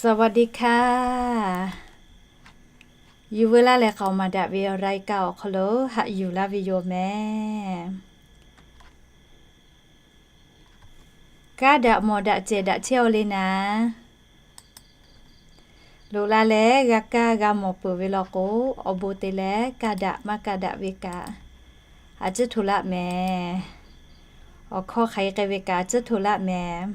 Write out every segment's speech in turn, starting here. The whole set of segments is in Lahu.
สวัสดีค่ะ Yuˬ veu laˇ leh k'aoˍ maˍ daꞈ ve awˬ รายการ awˬ hk'aw lo haꞈ yuˬ laˇ ve yoˬ mehˍ. Kaˇ daꞈ mawˬ daꞈ cehˬ daꞈ chehˇ-aw le naˍ. Loꞈ la leh g'a kaˇ g'a mawˬ peuˬ ve law k'o, awˬ bon te leh kaˇ daꞈ maˇ kaˇ daꞈ ve kaꞈ a ciˉ hto laˆ mehˍ. Awˬ hkawˇ hk'aˬ hk'e k'ai ve kaꞈ a ciˉ hto laˆ mehˍ.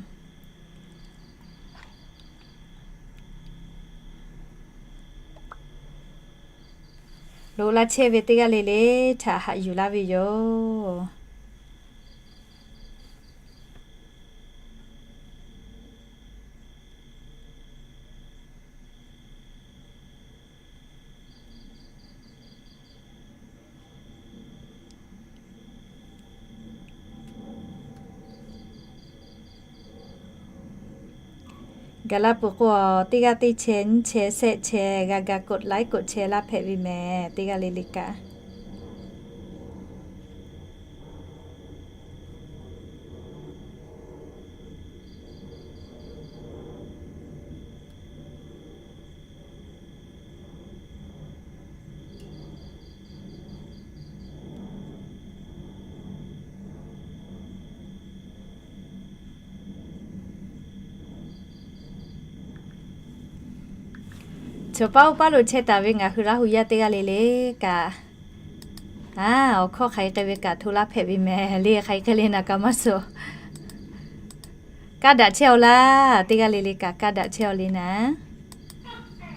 Loꞈ la chehˇ ve teˇ g'aˇ le le htaꞈ haꞈ yuˬ laˇ ve yoˬ. Gaˬ la peuˬ k'o, teˇ g'aˇ teˇ chehˇ nyiˇ chehˇ shehˆ chehˇ g'a ga กดไลค์ กดแชร์ laˇ hpehꞈ ve mehˍ, teˇ g'aˇ le le kaꞈ. Chaw paˉ oˇ paˉ lo chehˇ taˍ ve ngaˬ hui Laˇ hu yaˇ teˇ g'aˇ le le kaꞈ, a, awˬ hkawˇ hk'aˬ hk'e k'ai ve kaꞈ hto laˇ hpehꞈ ve mehˍ le. Hk'aˬ hk'e k'ai le naˍ kaꞈ maˇ suh. Kaˇ daꞈ chehˇ-aw laˇ, teˇ g'aˇ le le kaꞈ kaˇ daꞈ chehˇ-aw le naˍ.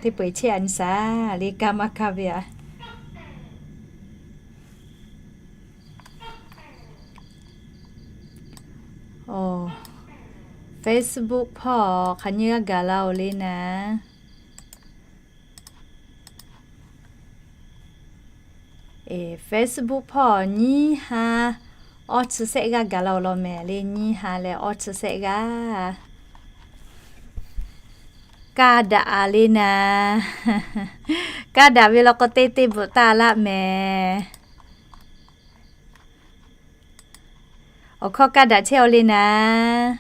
Teˇ peu-eˬ chehˇ a nyi shaˍ le, kaˇ maˇ kaˇ ve a. Facebook hpawˇ hk'aˬ nyi g'a gaˬ la-oˬ le naˍ. Facebook hpawˇ nyiˇ ha awˇ chi shehˆ g'aˇ gaˬ la-oˬ law mehˍ le, nyiˇ ha leh awˇ chi shehˆ g'aˇ. Kaˇ daꞈ-a le naˍ. Kaˇ daꞈ ve law k'o, teˇ teˇ bvuhꞈ taˇ laˇ mehˍ. Awˬ hkawˇ kaˇ daꞈ chehˇ-aw le naˍ.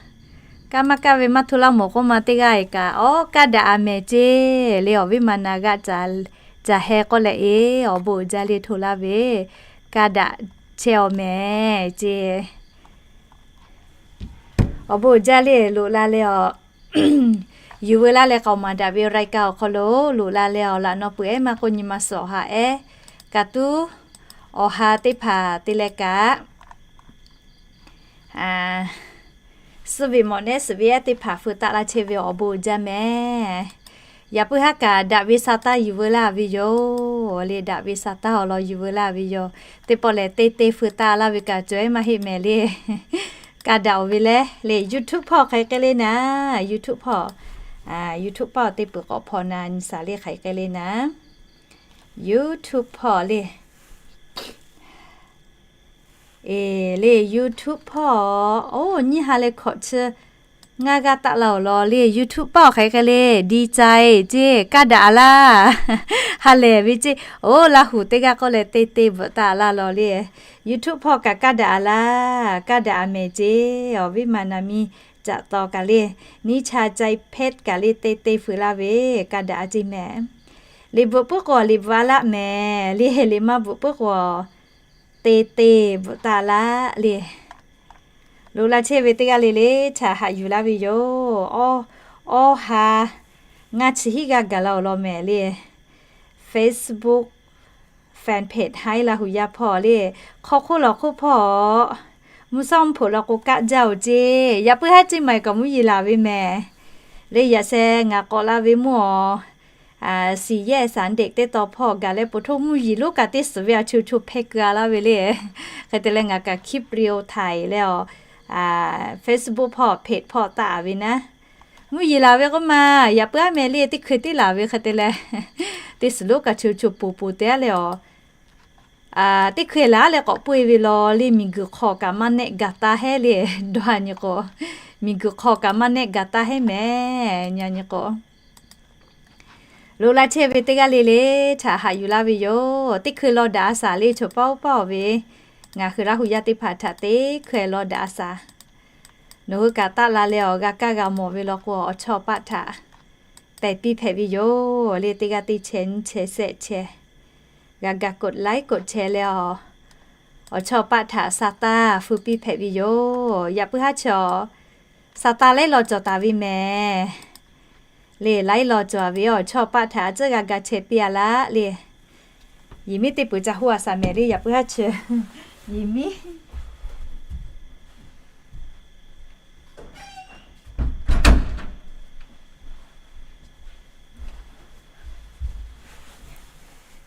Kaˇ maˇ kaˇ ve maˇ hto laˇ mawˬ k'oˆ ma, teˇ g'aˇ-e kaꞈ, Awˬ, kaˇ daꞈ-a mehˍ ceˇ le. Awˬ viˉ ma na g'aˇ caˬ heh k'oˆ leh, e, awˬ bon uiˍ jaˇ le hto laˇ ve, kaˇ daꞈ chehˇ-aw mehˍ ceˇ. Awˬ bon uiˍ jaˇ le loꞈ la leh awˬ, yuˬ veu laˇ leh k'aoˍ maˍ daꞈ ve รายการ awˬ hk'aw lo loꞈ la leh awˬ laꞈ naw peuˬ ehˉ maˇ k'oˆ nyi ma suhˍ haꞈ ehˉ kaꞈ tuˉ, awˬ ha teˇ hpaˍ te leh kaꞈ, suh ve mawꞈ nehˉ suhˍ ve ehˉ teˇ hpaˍ feu taˆ laˇ chehˇ ve awˬ bon uiˍ jaˇ mehˍ. Yaꞈ puiˉ haˉ kaꞈ daꞈ ve sa taˇ yuˬ veu laˇ ve yoˬ le, daꞈ ve sa taˇ awˬ lawn yuˬ veu laˇ ve yoˬ. Teˇ pawˆ lehˬ teˇ teˇ feu taˇ laˇ ve kaꞈ cawˬ ehˉ maˇ heˆ mehˍ le. Kaˇ daꞈ-oˬ ve leh le, YouTube hpawˇ hk'aˬ hk'e k'ai le naˍ. YouTube hpawˇ, YouTube hpawˇ teˇ peuˬ k'awꞈ hpaw na nyi shaˍ le, hk'aˬ hk'e k'ai le naˍ. YouTube hpawˇ le, e, le YouTube hpawˇ, oˇ, nyiˇ ha leh hkawꞈ chi ngaˇ g'aˇ taˆ la-oˬ law le. YouTube hpawˇ hk'aˬ hk'e k'ai le, ดีใจ ceˇ, kaˇ daꞈ-a laˇ. Ha lehˬ ve ceˇ, oˇ, Laˇ hu teˇ g'aˇ k'oˆ leh teˇ teˇ bvuhꞈ taˇ laˇ law le. YouTube hpawˇ kaꞈ kaˇ daꞈ-a laˇ, kaˇ daꞈ-a mehˍ ceˇ. Awˬ viˉ ma na miˇ caꞈ taw kaꞈ le, นิชา ใจเพชร kaꞈ le teˇ teˇ feu laˇ ve, kaˇ daꞈ-a ceˇ mehˍ. Liꞈ bvuhꞈ puiˉ k'o liꞈ bvuhꞈ-a laˇ mehˍ le, liꞈ maˇ bvuhꞈ puiˉ k'o teˇ teˇ bvuhꞈ taˇ laˇ le. Loꞈ la chehˇ ve teˇ g'aˇ le le htaꞈ haꞈ yuˬ laˇ ve yoˬ. Awˇ, awˇ ha ngaˇ chi hiˉ g'aˇ gaˬ la-oˬ law mehˍ le. Facebook fan page Haiˉ Laˇ hu yaˇ hpawˇ le, hk'aw hk'oˆ lawˬ hk'oˆ hpawˇ, mvuhˇ shawˉ mvuhˇ hpeuꞈ law k'o kaˆ jaˇ-oˬ ceˇ. Yaꞈ puiˉ haˉ ceˇ maˬ kaꞈ mvuhˇ yeˬ laˬ ve mehˍ le. Yaꞈ sheh ngaˬ k'awꞈ la ve mvuhˇ awˬ, siˍ yehˇ saˍ deꞈ teˇ taw hpawˇ gaˬ leh po htoˇ mvuhˇ yeˬ lonˉ kaꞈ teˇ suhˍ ve a cho cho hpehˇ keu-a laˇ ve le. Hk'e te leh ngaˬ kaꞈ คลิปวิดีโอ htaꞈ e leh awˬ, Facebook hpawˇ page hpawˇ taˆ-a ve naˉ, mvuhˇ yeˬ laˬ ve k'oˆ ma, yaꞈ puiˉ aˉ meh le teˇ hkui teˇ laˬ ve hk'e te leh, teˇ suhˍ lonˉ kaꞈ cho cho poˍ poˍ te-a leh awˬ, teˇ hkui laˬ leh k'awꞈ peuˇ-e ve law le, miˬguiˬ hk'aw kaꞈ maˇ nehˆ gaˬ taˇ heˉ le, dawˇ-a nyi k'o, miˬguiˬ hk'aw kaꞈ maˇ nehˆ gaˬ taˇ heˉ mehˍ, nyi nyi k'o. Loꞈ la chehˇ ve teˇ g'aˇ le le htaꞈ haꞈ yuˬ laˇ ve yoˬ. Teˇ hkui law daꞈ-a shaˍ le, chaw paˉ oˇ paˉ-oˬ ve, ngaˬ hui Laˇ hu yaˇ teˇ hpaˍ htaꞈ teˇ hkui law daꞈ-a shaˍ. Nawˬ hui kaꞈ taˆ la leh awˬ g'a kaˇ g'a mawˬ ve law k'o, awˬ chawˇ paˆ htaꞈ pehˬ piˇ hpehꞈ ve yoˬ le. Teˇ g'aˇ teˇ chehˇ nyiˇ chehˇ shehˆ chehˇ g'a ga กดไลค์ กดแชร์ leh a, awˬ chawˇ paˆ htaꞈ sa taˇ feu piˇ hpehꞈ ve yoˬ. Yaꞈ puiˉ haˉ chi awˬ sa taˇ laiˉ law cawˬ taˍ ve mehˍ le. Laiˉ law cawˬ ve awˬ chawˇ paˆ htaꞈ a tcuhˉ g'a ga chehˇ piˇ a laˇ le. Yehˬ miˉ teˇ peuˬ ca hoˆ a shaˍ mehˍ le. Yaꞈ puiˉ haˉ chi yehˬ miˉ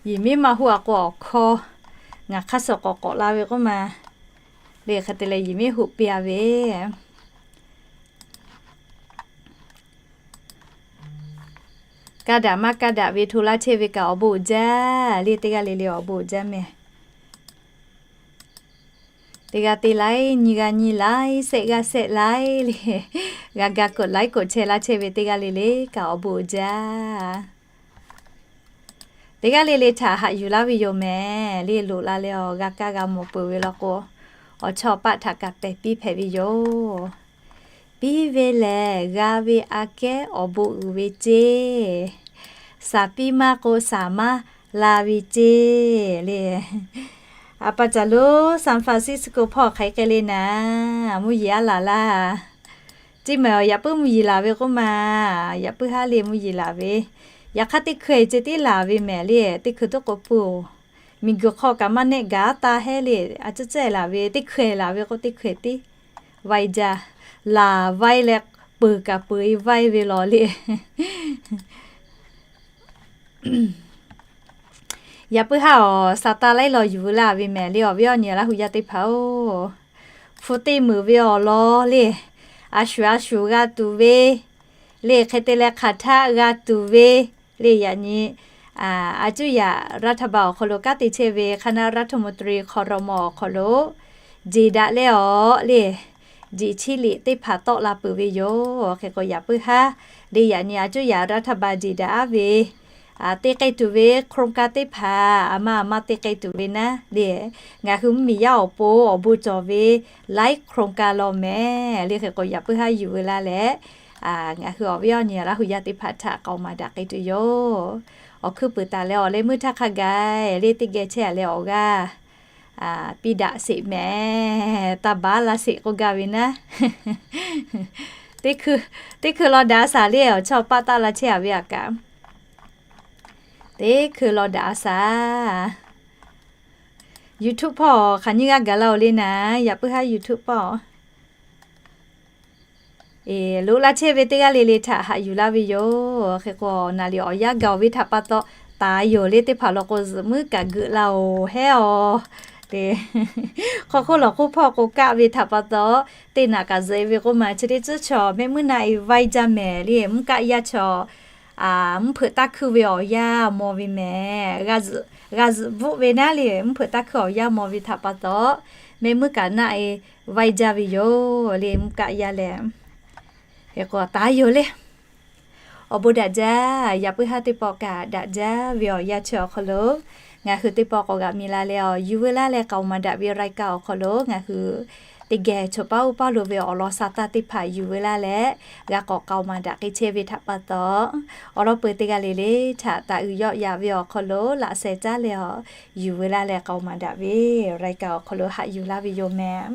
Yehˬ miˉ maˇ hoˆ a k'o awˬ hkawˇ ngaˬ hk'aˇ suh k'awꞈ k'awꞈ la ve k'oˆ ma le. Hk'e te leh yehˬ miˉ hoˆ piˇ a ve, kaˇ daꞈ maˇ kaˇ daꞈ ve hto laˇ chehˇ ve kaꞈ awˬ bon uiˍ jaˇ le. Teˇ g'aˇ le le awˬ bon uiˍ jaˇ mehˍ. Teˇ g'aˇ teˇ laiˉ, nyiˇ g'aˇ nyiˇ laiˉ, shehˆ g'aˇ shehˆ laiˉ le, g'a ga กดไลค์ กดแชร์ laˇ chehˇ ve teˇ g'aˇ le le kaꞈ awˬ bon uiˍ jaˇ. Teˇ g'aˇ le le htaꞈ haꞈ yuˬ laˇ ve yoˬ mehˍ le. Loꞈ la leh awˬ g'a kaˇ g'a mawˬ peuˬ ve law k'o, awˬ chawˇ paˆ htaꞈ kaꞈ pehˬ piˇ hpehꞈ ve yoˬ. Piˇ ve lehˬ g'a ve aꞈ kehˉ awˬ bon uiˍ ve ceˇ. Shaˍ piˇ maˇ k'o shaˍ maˇ la ve ceˇ le. A pa caˬ lo San Francisco hpawˇ hk'aˬ hk'e le naˍ, mvuhˇ yeˬ aˉ laˬ laˇ. Ceˇ mehˍ awˬ yaꞈ puiˉ mvuhˇ yeˬ laˬ ve k'oˆ ma, yaꞈ puiˉ haˉ le mvuhˇ yeˬ laˬ ve. Yaꞈ hk'aˇ teˇ hkui ceh tiˉ laˬ ve mehˍ le. Teˇ hkui tuˉ k'o pui-oˬ, miˬguiˬ hk'aw kaꞈ maˇ nehˆ gaˬ taˇ hehˉ le. A ciˉ ciˉ laˬ ve teˇ hkui laˬ ve k'o teˇ hkui tiˉ vaiˇ jaˇ. Laˬ vaiˇ leh peuˬ kaꞈ peuˬ e vaiˇ ve lawˬ le. Yaꞈ puiˉ haˉ awˬ sa taˇ laiˉ law yuˬ veu laˇ ve mehˍ le. Awˬ viˉ awˬ nyi Laˇ hu yaˇ teˇ hpaˍ-oˬ, hpu teˇ meunˍ ve awˬ lawn le, a shuˍ a shuˍ g'a tuˬ ve le, hk'e te leh hk'aˬ htaˆ g'a tuˬ ve le. Yaꞈ nyi a cuˇ yaꞈ รัฐบาล awˬ hk'aw lo kanˉ te chehˇ ve คณะรัฐมนตรี ครม. awˬ hk'aw lo jeˬ daꞈ leh awˬ le, jeˬ chiˇ liꞈ teˇ hpaˍ tawˆ la peuˬ ve yoˬ. Hk'e k'o yaꞈ puiˉ haˉ le, yaꞈ nyi a cuˇ yaꞈ รัฐบาล jeˬ daꞈ aˉ ve te k'ai tuˬ ve โครงการ teˇ hpaˍ a maˇ a maˇ te k'ai tuˬ ve naˉ le, ngaˬ hui mvuhˇmiˬ yaˇ awˬ pon awˬ bon cawˬ ve laiˉ โครงการ law mehˍ le. Hk'e k'o yaꞈ puiˉ haˉ yuˬ veu laˇ leh, ngaˬ hui awˬ viˉ awˬ nyi Laˇ hu yaˇ teˇ hpaˍ htaꞈ k'aoˍ maˍ daꞈ k'ai tuˬ yoˬ. Awˬ hkuiˉ puiˍ taˍ leh awˬ leh meuˇ htaˇ hk'a gaˬ le, teˇ geh chehˇ leh awˬ g'aˇ piˇ daꞈ sheˍ mehˍ, taˇ baˬ laˇ sheˍ k'oˆ gaˇ ve naˉ. Teˇ hkui law daꞈ a shaˍ le, awˬ chawˇ paˆ taˆ la chehˇ a ve aꞈ kaꞈ, teˇ hkui law daꞈ a shaˍ. YouTube hpawˇ hk'aˬ nyiˇ g'aˇ gaˬ la-oˬ le naˍ, yaꞈ puiˉ haˉ YouTube hpawˇ loꞈ la chehˇ ve teˇ g'aˇ le le htaꞈ haꞈ yuˬ laˇ ve yoˬ. Hk'e k'o naˍ liꞈ awˬ yanˇ gaˬ-oˬ ve htaꞈ pa taw, taˍ yoˬ le teˇ hpaˍ law k'o zuhꞈ muiˉ kaꞈ geuꞈ la-oˬ hehˉ-oˬ. Hk'aw hk'oˆ lawˬ hk'oˆ hpawˇ k'o kaˆ ve htaꞈ pa taw, teˇ naꞈ kaꞈ zuhꞈ-e ve k'oˆ ma, chi teˇ tcuhˉ chaw mehˆ muiˉ naˆ-e vaiˇ jaˇ mehˍ le. Mvuhˇ kaˆ yaˇ chaw mvuhˇ hpeuꞈ taˇ hkuiˇ ve awˬ yanˇ mawˬ ve mehˍ. G'a zuhꞈ bvuhˆ ve naˉ le, mvuhˇ hpeuꞈ taˇ hkuiˇ awˬ yanˇ mawˬ ve htaꞈ pa taw, mehˆ muiˉ kaꞈ naˆ-e vaiˇ jaˇ ve yoˬ le, mvuhˇ kaˆ yaˇ leh. Hk'e k'o taˍ yoˬ le. Awˬ bon daꞈ jaˇ. Yaꞈ puiˉ haˉ teˇ pawˆ kaꞈ daꞈ jaˇ ve awˬ yanˇ chi awˬ hk'aw lo ngaˬ hui teˇ pawˆ k'awꞈ g'aꞈ mi la leh awˬ yuˬ veu laˇ leh k'aoˍ maˍ daꞈ ve รายการ awˬ hk'aw lo ngaˬ hui teˇ geh choˬ paˉ uˉ paˉ lo ve awˬ lawn sa taˇ teˇ hpaˍ yuˬ veu laˇ leh, g'a k'awꞈ k'aoˍ maˍ daꞈ k'ai chehˇ ve htaꞈ pa taw, awˬ lawn peu teˇ g'aˇ le le htaꞈ taˍ uiˍ yawˆ yaꞈ ve awˬ hk'aw lo laꞈ sheh caˉ leh awˬ yuˬ veu laˇ leh k'aoˍ maˍ daꞈ ve รายการ awˬ hk'aw lo haꞈ yuˬ laˇ ve yoˬ mehˍ.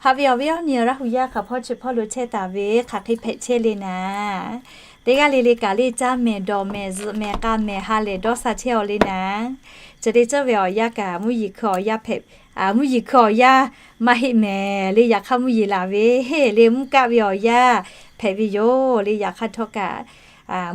Haꞈ ve awˬ viˉ awˬ nyi Laˇ hu yaˇ hk'aˬ hpawˇ chi hpawˇ lo chehˇ taˍ ve hk'aˬ hk'e hpehꞈ chehˇ le naˍ, teˇ g'aˇ le le kaꞈ le caˇ mehˍ dawˬ mehˍ zuhꞈ mehˍ k'a mehˍ ha lehˬ dawˇ sha chehˇ-aw le naˍ. Chi teˇ ceuˬ ve awˬ yanˇ kaꞈ mvuhˇ yeˬ hkui awˬ yanˇ hpehꞈ, mvuhˇ yeˬ hkui awˬ yanˇ maˇ heˆ mehˍ le. Yaꞈ hk'aˇ mvuhˇ yeˬ laˬ ve heˆ le, mvuhˇ kaˆ ve awˬ yanˇ hpehꞈ ve yoˬ le. Yaꞈ hk'aˇ htawˇ kaꞈ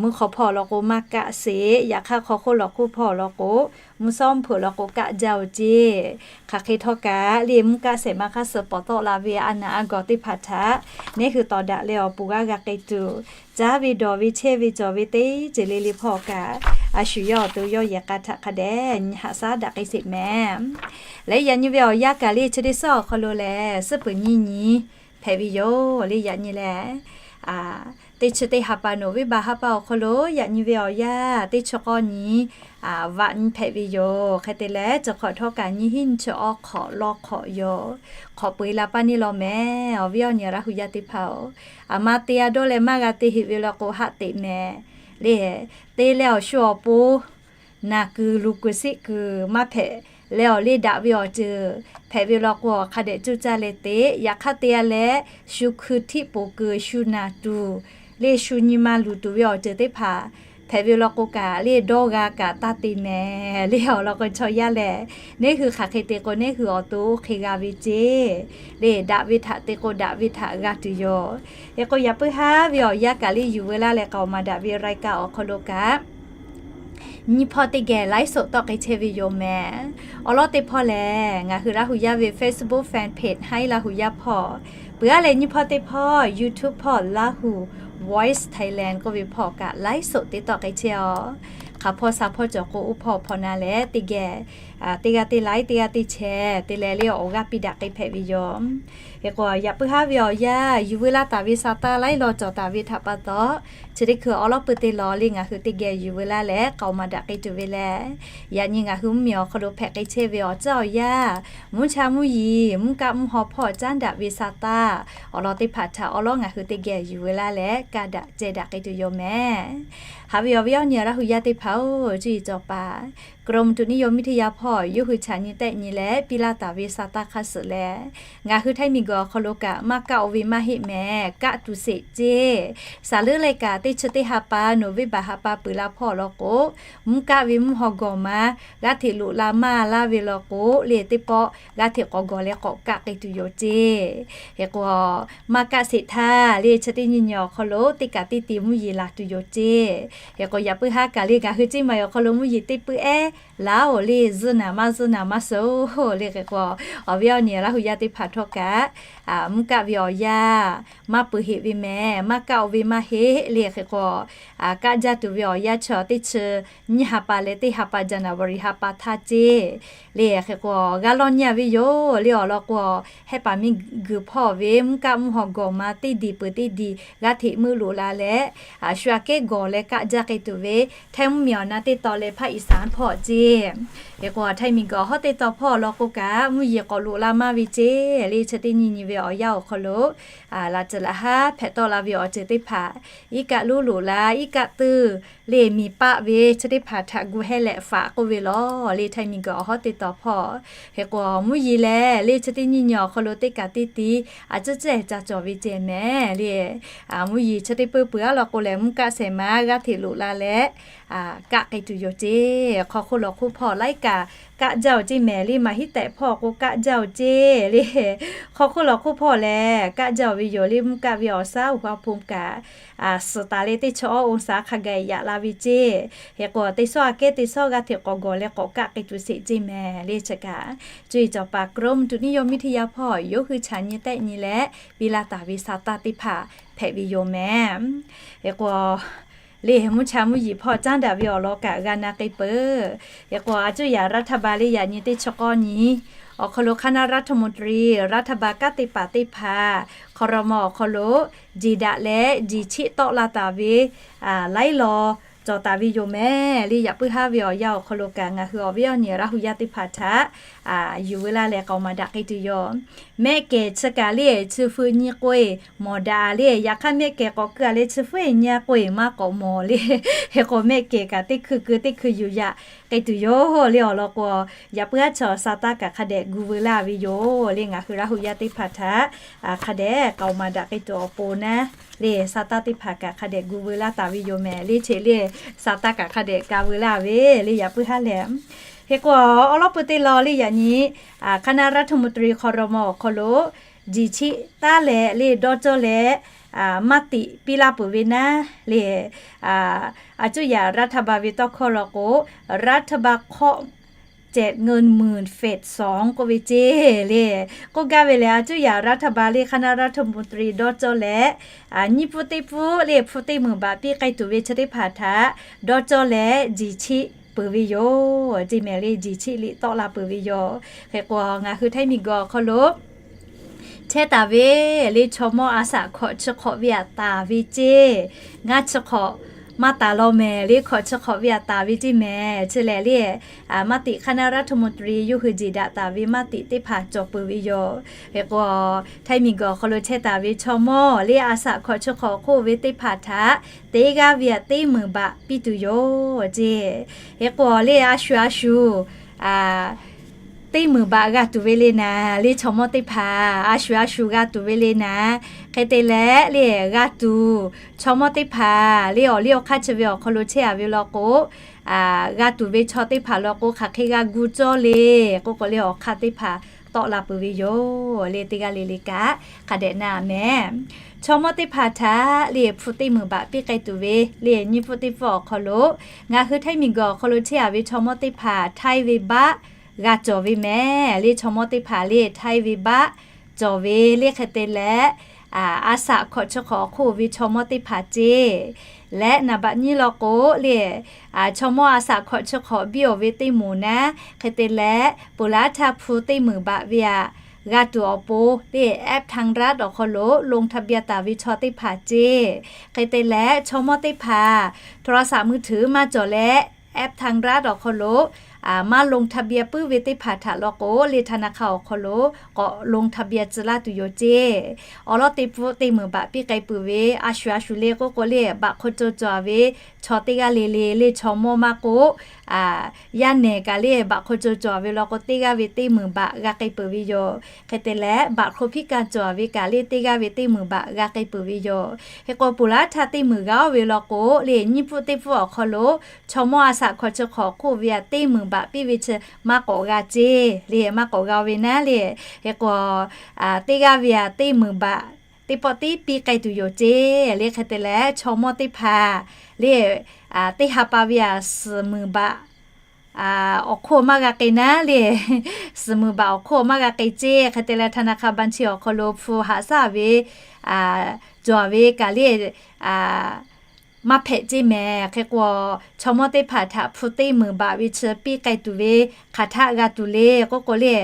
mvuhˇ hk'aw hpawˇ law k'o maˇ kaˆ sheˍ. Yaꞈ hk'aˇ hk'aw hk'oˆ lawˬ hk'oˆ hpawˇ law k'o, mvuhˇ shawˉ mvuhˇ hpeuꞈ law k'o kaˆ jaˇ-oˬ ceˇ. Hk'aˬ hk'e htawˇ kaꞈ le mvuhˇ kaˆ shehˍ ma hk'aˇ suh pawˍ tawˆ la ve a naˍ a gawˬ teˇ hpaˍ htaꞈ neˉ hui tawˍ daꞈ leh awˬ pon g'a g'a k'ai tuˬ, caˇ ve dawˬ ve chehˇ ve cawˬ ve teˇ ceuˬ le le hpawˇ kaꞈ, a shu yawˇ awˬ to yawˇ yehˬ k'a htaꞈ hk'a dehꞈ nyi haꞈ shaˉ daꞈ k'ai sheˍ mehˍ. Leh yaꞈ nyi ve awˬ yanˇ kaꞈ le chi teˇ suhˉ awˬ hk'aw lo lehˬ suhˉ peuˬ nyiˇ nyi hpehꞈ ve yoˬ le. Yaꞈ nyi lehˬ teˇ chi teˇ ha pa noꞈ ve ba ha pa awˬ hk'aw lo yaꞈ nyi ve awˬ yanˇ teˇ chi k'awˇ nyi vaꞈ nyi hpehꞈ ve yoˬ. Hk'e te leh chi hk'awꞈ htawˇ kaꞈ nyiˇ hinˉ nyiˇ chi awˇ hk'awꞈ lawˇ hk'awꞈ yoˬ. Hk'awꞈ peu-e la paˇ neˇ law mehˍ. Awˬ viˉ awˬ nyi Laˇ hu yaˇ teˇ hpaˍ-oˬ, aˬ ma te a dawˇ leh maˇ g'a te heꞈ ve law k'o haˆ teꞈ mehˍ. le, te leh awˬ shu awˬ pon naˬ kuiˬ luˬ kuiˬ siˆ kuiˬ maˇ hpehꞈ leh awˬ le daꞈ ve awˬ ceuˬ hpehꞈ ve law k'o, hk'a dehꞈ coˇ caˇ leh te. Yaꞈ hk'aˇ te a leh, shu hkui htiˆ poˬ kuiˬ shu naˬ tuˬ, le shu nyi ma luˬ tuˬ ve awˬ ceuˬ teˇ hpaˍ hpehꞈ ve law k'o kaꞈ, le dawˇ g'a kaꞈ taˇ te mehˍ le awˬ lawn k'o chaw yaˇ lehˬ, neˇ hui hk'aˬ hk'e te k'o neˇ hui awˬ to oˇ hk'e g'a ve ceˇ. Le daꞈ ve htaꞈ te k'o daꞈ ve htaꞈ g'a tuˬ yoˬ. Hk'e k'o yaꞈ puiˉ haˉ ve awˬ yanˇ kaꞈ le yuˬ veu laˇ leh k'aoˍ maˍ daꞈ ve รายการ awˬ hk'aw lo kaꞈ nyiˇ hpawˇ teˇ geh ไลฟ์สด tawˆ k'ai chehˇ ve yoˬ mehˍ. Awˬ lawn teˇ hpawˇ lehˬ, ngaˬ hui Laˇ hu yaˇ ve Facebook fan page Haiˉ Laˇ hu yaˇ hpawˇ, peuˬ aˉ leh nyiˇ hpawˇ teˇ hpawˇ YouTube hpawˇ Lahu Voice Thailand k'oˆ ve hpawˇ kaꞈ ไลฟ์สด te tawˆ k'ai chehˇ aw. Hk'aˬ hpawˇ sha hpawˇ cawˬ k'o oˇ hpawˇ hpawˇ na leh teˇ geh, teˇ g'aˇ teˇ ไลค์ teˇ g'aˇ teˇ แชร์ te leh le awˬ g'aˇ piˇ daꞈ k'ai hpehꞈ ve yoˬ. Hk'e k'o yaꞈ puiˉ haˉ ve awˬ yanˇ yuˬ veu laˇ taˍ ve sa taˇ laiˉ law cawˬ taˍ ve htaꞈ pa taw, chi teˇ hkui awˬ lawn pui te law le ngaˬ hui teˇ geh yuˬ veu laˇ leh k'aoˍ maˍ daꞈ k'ai tuˬ ve leh, yaꞈ nyi ngaˬ hui mvuhˇmiˬ awˬ hk'aw lo hpehꞈ k'ai chehˇ ve awˬ caˉ awˬ yaˇ, mvuhˇ cha mvuhˇ yiˍ mvuhˇ kaˆ mvuhˇ haw hpawˇ caˉ daꞈ ve sa taˇ, awˬ lawn teˇ hpaˍ htaꞈ awˬ lawn ngaˬ hui teˇ geh yuˬ veu laˇ leh kaˇ daꞈ ceh daꞈ k'ai tuˬ yoˬ mehˍ. Haꞈ ve awˬ viˉ awˬ nyi Laˇ hu yaˇ teˇ hpaˍ-oˬ, cuˇ yiˍ cawˬ paˍ กรมอุตุนิยมวิทยา hpawˇ yawˇ hui chaꞈ nyi tehˆ nyi leh piˇ laˇ taˍ ve sa taˇ hk'aˇ suhˍ lehˬ, ngaˬ hui Htaiˇ miˬguiˬ awˬ hk'aw lo kaꞈ maˇ kaˆ-o ve maˇ heˆ mehˍ, kaˆ tuˬ sheˍ ceˇ. Saˍ leuˉ leh kaꞈ teˇ chi teˇ ha pa November ha pa peuˬ la hpawˇ law k'o, mvuhˇ kaˆ ve mvuhˇ haw gawˬ ma g'aˇ hteꞈ loꞈ la maˇ laˇ ve law k'o le teˇ pawˆ g'aˇ hteꞈ k'awꞈ gawˬ leh k'awꞈ kaˆ k'ai tuˬ yoˬ ceˇ. Hk'e k'o maˇ kaˆ sheˍ htaˇ le chi teˇ nyi nyi awˬ hk'aw lo teˇ kaꞈ teˇ ti mvuhˇ yeˬ laˬ tuˬ yoˬ ceˇ. Hk'e k'o yaꞈ puiˉ haˉ kaꞈ le ngaˬ hui ceˇ maˬ awˬ hk'aw lo mvuhˇ yeˬ teˇ puiˉ ehˉ laˇ-oˬ le zuhˇ naˍ maˇ zuhˇ naˍ maˇ suh-oˬ le. Hk'e k'o awˬ viˉ awˬ nyi Laˇ hu yaˇ teˇ hpaˍ htawˇ kaꞈ mvuhˇ kaˆ ve awˬ yanˇ maˇ peuˬ heꞈ ve mehˍ, maˇ kaˆ-o ve maˇ heˆ le. Hk'e k'o kaˆ jaˇ tuˬ ve awˬ yanˇ chi teˇ chi nyiˇ ha pa leh teˇ ha pa January ha pa htaˇ ceˇ le. Hk'e k'o g'a lawˇ nyi-a ve yoˬ le awˬ lawn k'o, hehˆ paˍ miˇ guiˬ hpawˇ ve mvuhˇ kaˆ mvuhˇ haw gawˬ ma teˇ diˬ peuˬ teˇ diˬ g'aˇ hteꞈ meuˆ loꞈ la leh, shu aꞈ kehˉ gawˬ leh kaˆ jaˇ k'ai tuˬ ve Htaiˇ mvuhˇmiˬ awˬ na teˇ taw leh ภาคอีสาน hpawˇ ceˇ. Hk'e k'o Htaiˇ miˬguiˬ awˬ hawˉ teˇ taw hpawˇ law k'o kaꞈ mvuhˇ yeˬ k'awꞈ loꞈ la maˇ ve ceˇ le chi teˇ nyi nyi ve awˬ yanˇ awˬ hk'aw lo laꞈ ceuˬ laꞈ haˉ hpehꞈ tawˆ la ve awˬ ceuˬ teˇ hpaˍ, iˉ kaˆ lonˉ loꞈ la, iˉ kaˆ tuˇ le miˬ paˆ ve chi teˇ hpaˍ htaꞈ gu hehˇ leh faꞈ k'oˆ ve law le Htaiˇ miˬguiˬ awˬ hawˉ teˇ taw hpawˇ. Hk'e k'o mvuhˇ yeˬ lehˬ le chi teˇ nyi nyi awˬ hk'aw lo teˇ kaꞈ teˇ ti a ciˉ cehˬ ca cawˬ ve ceh mehˍ le. Mvuhˇ yeˬ chi teˇ peuˇ peuˬ aˉ law k'o lehˬ mvuhˇ kaˆ shehˍ ma g'aˇ hteꞈ loꞈ la leh kaˆ k'ai tuˬ yoˬ ceˇ. Hk'aw hk'oˆ lawˬ hk'oˆ hpawˇ laiˉ kaꞈ kaˆ jaˇ-oˬ ceˇ mehˍ le. Maˍ hiˉ tehꞈ hpawˇ k'o kaˆ jaˇ-oˬ ceˇ le. Hk'aw hk'oˆ lawˬ hk'oˆ hpawˇ lehˬ kaˆ jaˇ-oˬ ve yoˬ le. Mvuhˇ kaˆ ve awˬ shaˉ awˬ ha hpu kaꞈ suhˍ taˍ leh teˇ chi awˇ องศา hk'a gaˬ yaꞈ la ve ceˇ. Hk'e k'o teˇ sawˉ aꞈ kehˉ teˇ sawˉ g'aˇ hteꞈ k'awꞈ gawˬ leh k'awꞈ kaˆ k'ai tuˬ sheˍ ceˇ mehˍ le. Chi kaꞈ cuˇ yiˍ cawˬ paˍ กรมอุตุนิยมวิทยา hpawˇ yawˇ hui chaꞈ nyi tehˆ nyi leh piˇ laˇ taˍ ve sa taˇ teˇ hpaˍ hpehꞈ ve yoˬ mehˍ. Hk'e k'o le mvuhˇ cha mvuhˇ yeˬ hpawˇ caˉ daꞈ ve awˬ lawn kaꞈ g'a na k'ai peuˬ. Hk'e k'o a cuˇ yaꞈ รัฐบาล le yaꞈ nyi teˇ chi k'awˇ nyi awˬ hk'aw lo คณะรัฐมนตรี รัฐบาล kanˉ te paˍ teˇ hpaˍ ครม. awˬ hk'aw lo jiˬ daꞈ leh jiˬ chiˆ tawˆ la taˍ ve laiˉ law cawˬ taˍ ve yoˬ mehˍ le. Yaꞈ puiˉ haˉ ve awˬ yanˇ awˬ hk'aw lo kaꞈ ngaˬ hui awˬ viˉ awˬ nyi Laˇ hu yaˇ teˇ hpaˍ htaꞈ yuˬ veu laˇ leh k'aoˍ maˍ daꞈ k'ai tuˬ yoˬ. Mehˆ kehˬ chi kaꞈ le chi hpu nyi k'oˆ-e mawˬ daꞈ le. Yaꞈ hk'aˇ mehˆ kehˬ k'awꞈ keu-a leh chi hpu-e nyi-a k'oˆ-e maˇ k'awꞈ mawˬ le. Hk'e k'o mehˆ kehˬ kaꞈ teˇ hkui keu teˇ hkui yuˬ yaꞈ k'ai tuˬ yoˬ le awˬ lawn k'o, yaꞈ puiˉ haˉ chi awˬ sa taˇ kaꞈ hk'a dehꞈ gu veu laˇ ve yoˬ le. Ngaˬ hui Laˇ hu yaˇ teˇ hpaˍ htaꞈ hk'a dehꞈ k'aoˍ maˍ daꞈ k'ai tuˬ awˬ pon naˉ le sa taˇ teˇ hpaˍ kaꞈ hk'a dehꞈ gu veu laˇ taˍ ve yoˬ mehˍ le. Chi le sa taˇ kaꞈ hk'a dehꞈ ka veu laˇ ve le yaꞈ puiˉ haˉ lehˬ. Hk'e k'o awˬ lawn pui teˇ law le yaꞈ nyi คณะรัฐมนตรี ครม. awˬ hk'aw lo jiˬ chiˆ taˉ leh le dawˇ cawˇ leh maˇ tiꞈ piˇ laˇ peuˬ ve naˉ le. A cuˇ yaꞈ รัฐบาล ve tawˇ hkawˇ law k'o, รัฐบาล hk'awˆ แจกเงินหมื่น เฟสสอง k'oˆ ve ceˇ le. K'oˆ gaˇ ve lehˬ a cuˇ yaꞈ รัฐบาล le คณะรัฐมนตรี dawˇ cawˇ leh nyiˇ pfuhˇ teˇ pfuhˇ le hpu teˇ meunˍ baꞈ piˇ k'ai tuˬ ve chi teˇ hpaˍ htaꞈ dawˇ cawˇ leh jiˬ chiˆ peuˬ ve yoˬ ceˇ mehˍ le. Jiˬ chiˆ liꞈ tawˆ la peuˬ ve yoˬ. Hk'e k'o ngaˬ hui Htaiˇ miˬguiˬ awˬ hk'aw lo chehˇ taˍ ve le chaw mawˇ a shaꞈ hkawꞈ chi hk'awꞈ ve aꞈ taˍ ve ceˇ. Ngaˇ chi hk'awꞈ maˇ taˍ law mehˍ le, hkawꞈ chi hk'awꞈ ve aꞈ taˍ ve ceˇ mehˍ. Chi lehˬ le, มติ คณะรัฐมนตรี yawˇ hui jeˬ daꞈ taˍ ve maˇ tiꞈ teˇ hpaˍ cawˬ peuˬ ve yoˬ. Hk'e k'o, Htaiˇ miˬguiˬ awˬ hk'aw lo chehˇ taˍ ve chaw mawˇ le, a shaꞈ hkawꞈ chi hk'awꞈ hk'oˆ ve teˇ hpaˍ htaꞈ teˇ g'aˇ ve aꞈ teˇ meunˍ baꞈ piˇ tuˬ yoˬ ceˇ. Hk'e k'o le, a shu a shu teˇ meunˍ baꞈ g'a tuˬ ve le naˍ le, chaw mawˇ teˇ hpaˍ a shu a shu g'a tuˬ ve le naˍ. Hk'e te leh le, g'a tuˬ, chaw mawˇ teˇ hpaˍ le, awˬ liˇ awˬ hk'aˇ chi ve awˬ hk'aw lo chehˇ a ve law k'o, g'a tuˬ ve chaw teˇ hpaˍ law k'o, hk'aˬ hk'e g'a gu cawˇ le k'oˆ k'o le, awˬ hk'aˇ teˇ hpaˍ tawˆ la peuˬ ve yoˬ le. Teˇ g'aˇ le le kaꞈ hk'a dehꞈ na mehˍ. Chaw mawˇ teˇ hpaˍ htaꞈ le hpu teˇ meunˍ baꞈ piˇ k'ai tuˬ ve le, nyiˇ pfuhˆ teˇ pfuhˆ awˬ hk'aw lo, ngaˬ hui Htaiˇ miˬguiˬ awˬ hk'aw lo chehˇ a ve chaw mawˇ teˇ hpaˍ htaiˇ ve baˆ g'a cawˬ ve mehˍ le. Chaw mawˇ teˇ hpaˍ le htaiˇ ve baˆ cawˬ ve le. Hk'e te leh, a shaꞈ hkawꞈ chi hk'awꞈ awˬ hk'oˆ ve chaw mawˇ teˇ hpaˍ ceˇ. Leh naˍ baꞈ nyiˇ law k'o le, chaw mawˇ a shaꞈ hkawꞈ chi hk'awꞈ biˇ awˬ ve teˇ moˍ naˉ, hk'e te leh peuˬ laˉ htaˇ hpu teˇ meunˍ baꞈ ve aꞈ g'a tuˬ awˬ pon le, แอปธรรมรัฐ awˬ hk'aw lo ลงทะเบียน taˍ ve chaw teˇ hpaˍ ceˇ. Hk'e te leh chaw mawˇ teˇ hpaˍ โทรศัพท์มือถือ maˇ cawˬ leh, แอปธรรมรัฐ awˬ hk'aw lo maˇ ลงทะเบียน puiˉ ve teˇ hpaˍ htaꞈ law k'o le, ธนาคาร awˬ hk'aw lo k'awꞈ ลงทะเบียน tcuh laˇ tuˬ yoˬ ceˇ. Awˬ lawn teˇ pfuhˆ teˇ meunˍ baꞈ piˇ k'ai peuˬ ve a shu a shu le k'oˆ k'o le, baꞈ hk'aw co cawˬ ve chaw teˇ g'aˇ le le le, chaw mawˇ maˇ k'oˆ, yaˇ nehˬ kaꞈ le baꞈ hk'aw co cawˬ ve law k'o, teˇ g'aˇ ve teˇ meunˍ baꞈ g'a k'ai peuˬ ve yoˬ. Hk'e te leh baꞈ hk'aw พิการ cawˬ ve kaꞈ le teˇ g'aˇ ve teˇ meunˍ baꞈ g'a k'ai peuˬ ve yoˬ. Hk'e k'o peuˬ laˉ htaˇ teˇ meunˍ g'a oˇ ve law k'o le, nyiˇ pfuhˆ teˇ pfuhˆ awˬ hk'aw lo chaw mawˇ a shaꞈ hkawꞈ chi hk'awꞈ hk'oˆ ve aꞈ teˇ meunˍ baꞈ piˇ ve chi maˇ k'awꞈ g'a ceˇ le, maˇ k'awꞈ g'a ve naˉ le. Hk'e k'o, teˇ g'aˇ ve aꞈ teˇ meunˍ baꞈ teˇ pawˆ tiˉ piˇ k'ai tuˬ yoˬ ceˇ le. Hk'e te leh chaw mawˇ teˇ hpaˍ le, teˇ ha pa ve aꞈ suhˍ meunˍ baꞈ awˬ hk'oˆ maˇ g'a k'ai naˉ le, suhˍ meunˍ baꞈ awˬ hk'oˆ maˇ g'a k'ai ceˇ. Hk'e te leh ธนาคาร บัญชี awˬ hk'aw lo hpu haꞈ shaˉ ve cawˬ ve kaꞈ le maˇ hpehꞈ ceˇ mehˍ. Hk'e k'o, chaw mawˇ teˇ hpaˍ htaꞈ hpu teˇ meunˍ baꞈ ve chi piˇ k'ai tuˬ ve hk'aˬ htaˆ g'a tuˬ le k'oˆ k'o le,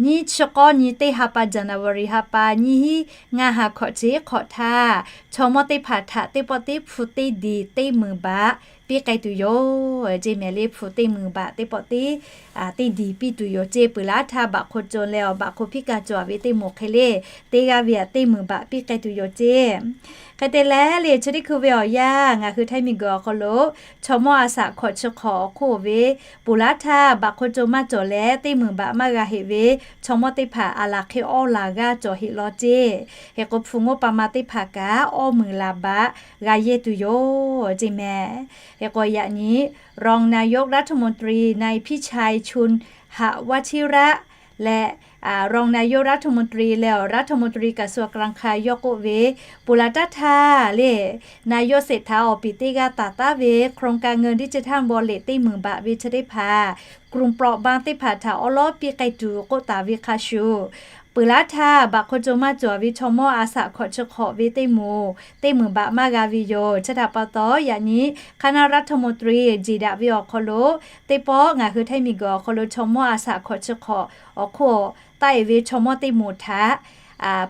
nyiˇ chi k'awˇ nyi teˇ ha pa, January ha pa, nyiˇ hinˉ ngaˇ ha hkawꞈ chi hk'awꞈ htaˇ, chaw mawˇ teˇ hpaˍ htaꞈ teˇ pawˆ tiˉ hpu teˇ diˬ teˇ meunˍ baꞈ piˇ k'ai tuˬ yoˬ ceˇ mehˍ le. Hpu teˇ meunˍ baꞈ teˇ pawˆ tiˉ teˇ diˬ piˇ tuˬ yoˬ ceˇ. Peuˬ laˉ htaˇ baꞈ hk'aw co leh awˬ baꞈ hk'aw พิการ cawˬ ve teˇ moˍ hk'e le, teˇ g'aˇ ve aꞈ teˇ meunˍ baꞈ piˇ k'ai tuˬ yoˬ ceˇ. Hk'e te leh le, chi teˇ hkui ve awˬ yanˇ ngaˬ hui Htaiˇ miˬguiˬ awˬ hk'aw lo chaw mawˇ a shaꞈ hkawꞈ chi hk'awꞈ awˬ hk'oˆ ve peuˬ laˉ htaˇ baꞈ hk'aw co maˇ cawˬ leh teˇ meunˍ baꞈ maˇ g'a heꞈ ve chaw mawˇ teˇ hpaˍ aˬ laˬ hk'e awˇ laˬ g'aˇ cawˬ heꞈ law ceˇ. Hk'e k'o hpu งบประมาณ teˇ hpaˍ kaꞈ awˇ meunˍ laˬ baꞈ g'a yehˇ tuˬ yoˬ ceˇ mehˍ. Hk'e k'o yaꞈ nyi รองนายกรัฐมนตรี นายพิชัย ชุนหวัชิระ leh รองนายกรัฐมนตรี leh awˬ รัฐมนตรีกระทรวงการคลัง yawˇ k'oˆ ve, peuˬ laˬ taˇ htaˇ le, นายกเศรษฐา awˬ piˍ teˇ g'aˇ taˍ taˉ ve โครงการเงินดิจิทัลวอลเล็ต teˇ meunˍ baꞈ ve chi teˇ hpaˍ กลุ่มเปราะบาง teˇ hpaˍ htaꞈ awˉ lawˉ piˇ k'ai tuˬ k'oˆ taˍ ve hk'a shuˍ, peuˬ laˉ htaˇ baꞈ hk'aw co maˇ cawˬ ve chaw mawˇ a shaꞈ hkawꞈ chi hk'awꞈ ve teˇ moˍ teˇ meunˍ baꞈ maˇ g'a ve yoˬ. Chi htaꞈ pa taw yaꞈ nyi คณะรัฐมนตรี jeˬ daꞈ ve awˬ hk'aw lo teˇ pawˆ ngaˬ hui Htaiˇ miˬguiˬ awˬ hk'aw lo chaw mawˇ a shaꞈ hkawꞈ chi hk'awꞈ awˬ hk'oˆ taˆ e ve chaw mawˇ teˇ moˍ htaꞈ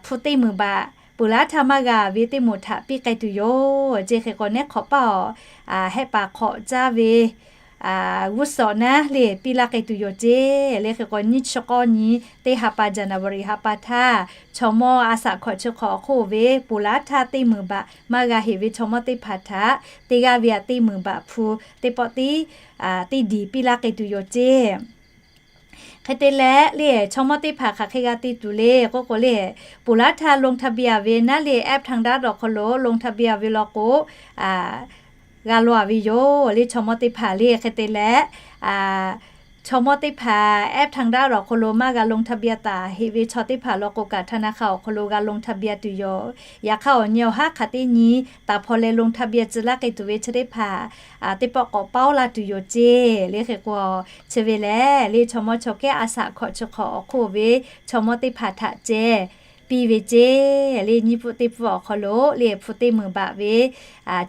hpu teˇ meunˍ baꞈ peuˬ laˉ htaˇ maˇ g'a ve teˇ moˍ htaꞈ piˇ k'ai tuˬ yoˬ ceˇ. Hk'e k'o neˉ hk'awꞈ paˇ awˬ hehˆ paˍ hk'awꞈ caˇ ve g'uˇ suhˍ naˉ le piˇ laˇ k'ai tuˬ yoˬ ceˇ. Le hk'e k'o nyiˇ chi k'awˇ nyi teˇ ha pa, January ha pa htaˇ chaw mawˇ a shaꞈ hkawꞈ chi hk'awꞈ awˬ hk'oˆ ve peuˬ laˉ htaˇ teˇ meunˍ baꞈ maˇ g'a heꞈ ve chaw mawˇ teˇ hpaˍ htaꞈ teˇ g'aˇ ve aꞈ teˇ meunˍ baꞈ hpu teˇ pawˆ tiˉ teˇ diˬ piˇ laˇ k'ai tuˬ yoˬ ceˇ. Hk'e te leh le, chaw mawˇ teˇ hpaˍ hk'aˬ hk'e g'a te tuˬ le k'oˆ k'o le, peuˬ laˉ htaˇ ลงทะเบียน ve naˉ le, แอปธรรมรัฐ awˬ hk'aw lo ลงทะเบียน ve law k'o, g'a law a ve yoˬ le. Chaw mawˇ teˇ hpaˍ le hk'e te leh, chaw mawˇ teˇ hpaˍ แอปธรรมรัฐ awˬ hk'aw lo maˇ g'a ลงทะเบียน taˍ heꞈ ve chaw teˇ hpaˍ law k'o kaꞈ ธนาคาร awˬ hk'aw lo g'a ลงทะเบียน tuˬ yoˬ. Yaꞈ hk'aˇ awˬ nyi awˬ haˉ hk'aˬ teˇ nyi taˍ hpaw leh ลงทะเบียน tcuh laˇ k'ai tuˬ ve chi teˇ hpaˍ teˇ pawˆ k'awꞈ paoˇ la tuˬ yoˬ ceˇ. Le hk'e k'o, chi ve lehˬ le, chaw mawˇ chaw kehˉ a shaꞈ hkawꞈ chi hk'awꞈ awˬ hk'oˆ ve chaw mawˇ teˇ hpaˍ htaꞈ ceh piˇ ve ceˇ. Le nyiˇ pfuhˆ teˇ pfuhˆ awˬ hk'aw lo le hpu teˇ meunˍ baꞈ ve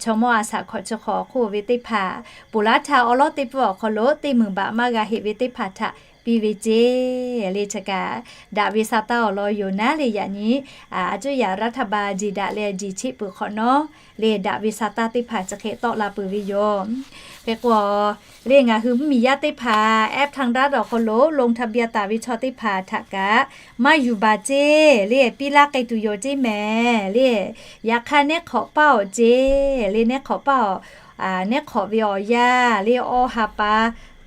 chaw mawˇ a shaꞈ hkawꞈ chi hk'awꞈ awˬ hk'oˆ ve teˇ hpaˍ peuˬ laˉ htaˇ awˉ lawˉ teˇ pfuhˆ awˬ hk'aw lo teˇ meunˍ baꞈ maˇ g'a heꞈ ve teˇ hpaˍ htaꞈ piˇ ve ceˇ le. Chi kaꞈ daꞈ ve sa taˇ awˬ lawn yoˬ naˉ le. Yaꞈ nyi a cuˇ yaꞈ รัฐบาล jeˬ daꞈ leh jeˬ cheˆ peuˬ hk'awꞈ nawˉ le, daꞈ ve sa taˇ teˇ hpaˍ chi hk'e tawˆ la peuˬ ve yoˬ. Hk'e k'o le, ngaˬ hui mvuhˇmiˬ yaˇ teˇ hpaˍ แอปทางรัฐ awˬ hk'aw lo ลงทะเบียน taˍ ve chaw teˇ hpaˍ htaꞈ kaꞈ maˇ yuˬ baˬ ceˇ le, piˇ laˇ k'ai tuˬ yoˬ ceˇ mehˍ le. Yaꞈ hk'aˇ, neˉ hk'awꞈ paˇ awˬ ceˇ le, neˉ hk'awꞈ paˇ awˬ, neˉ hk'awꞈ ve awˬ yanˇ le, awˇ ha pa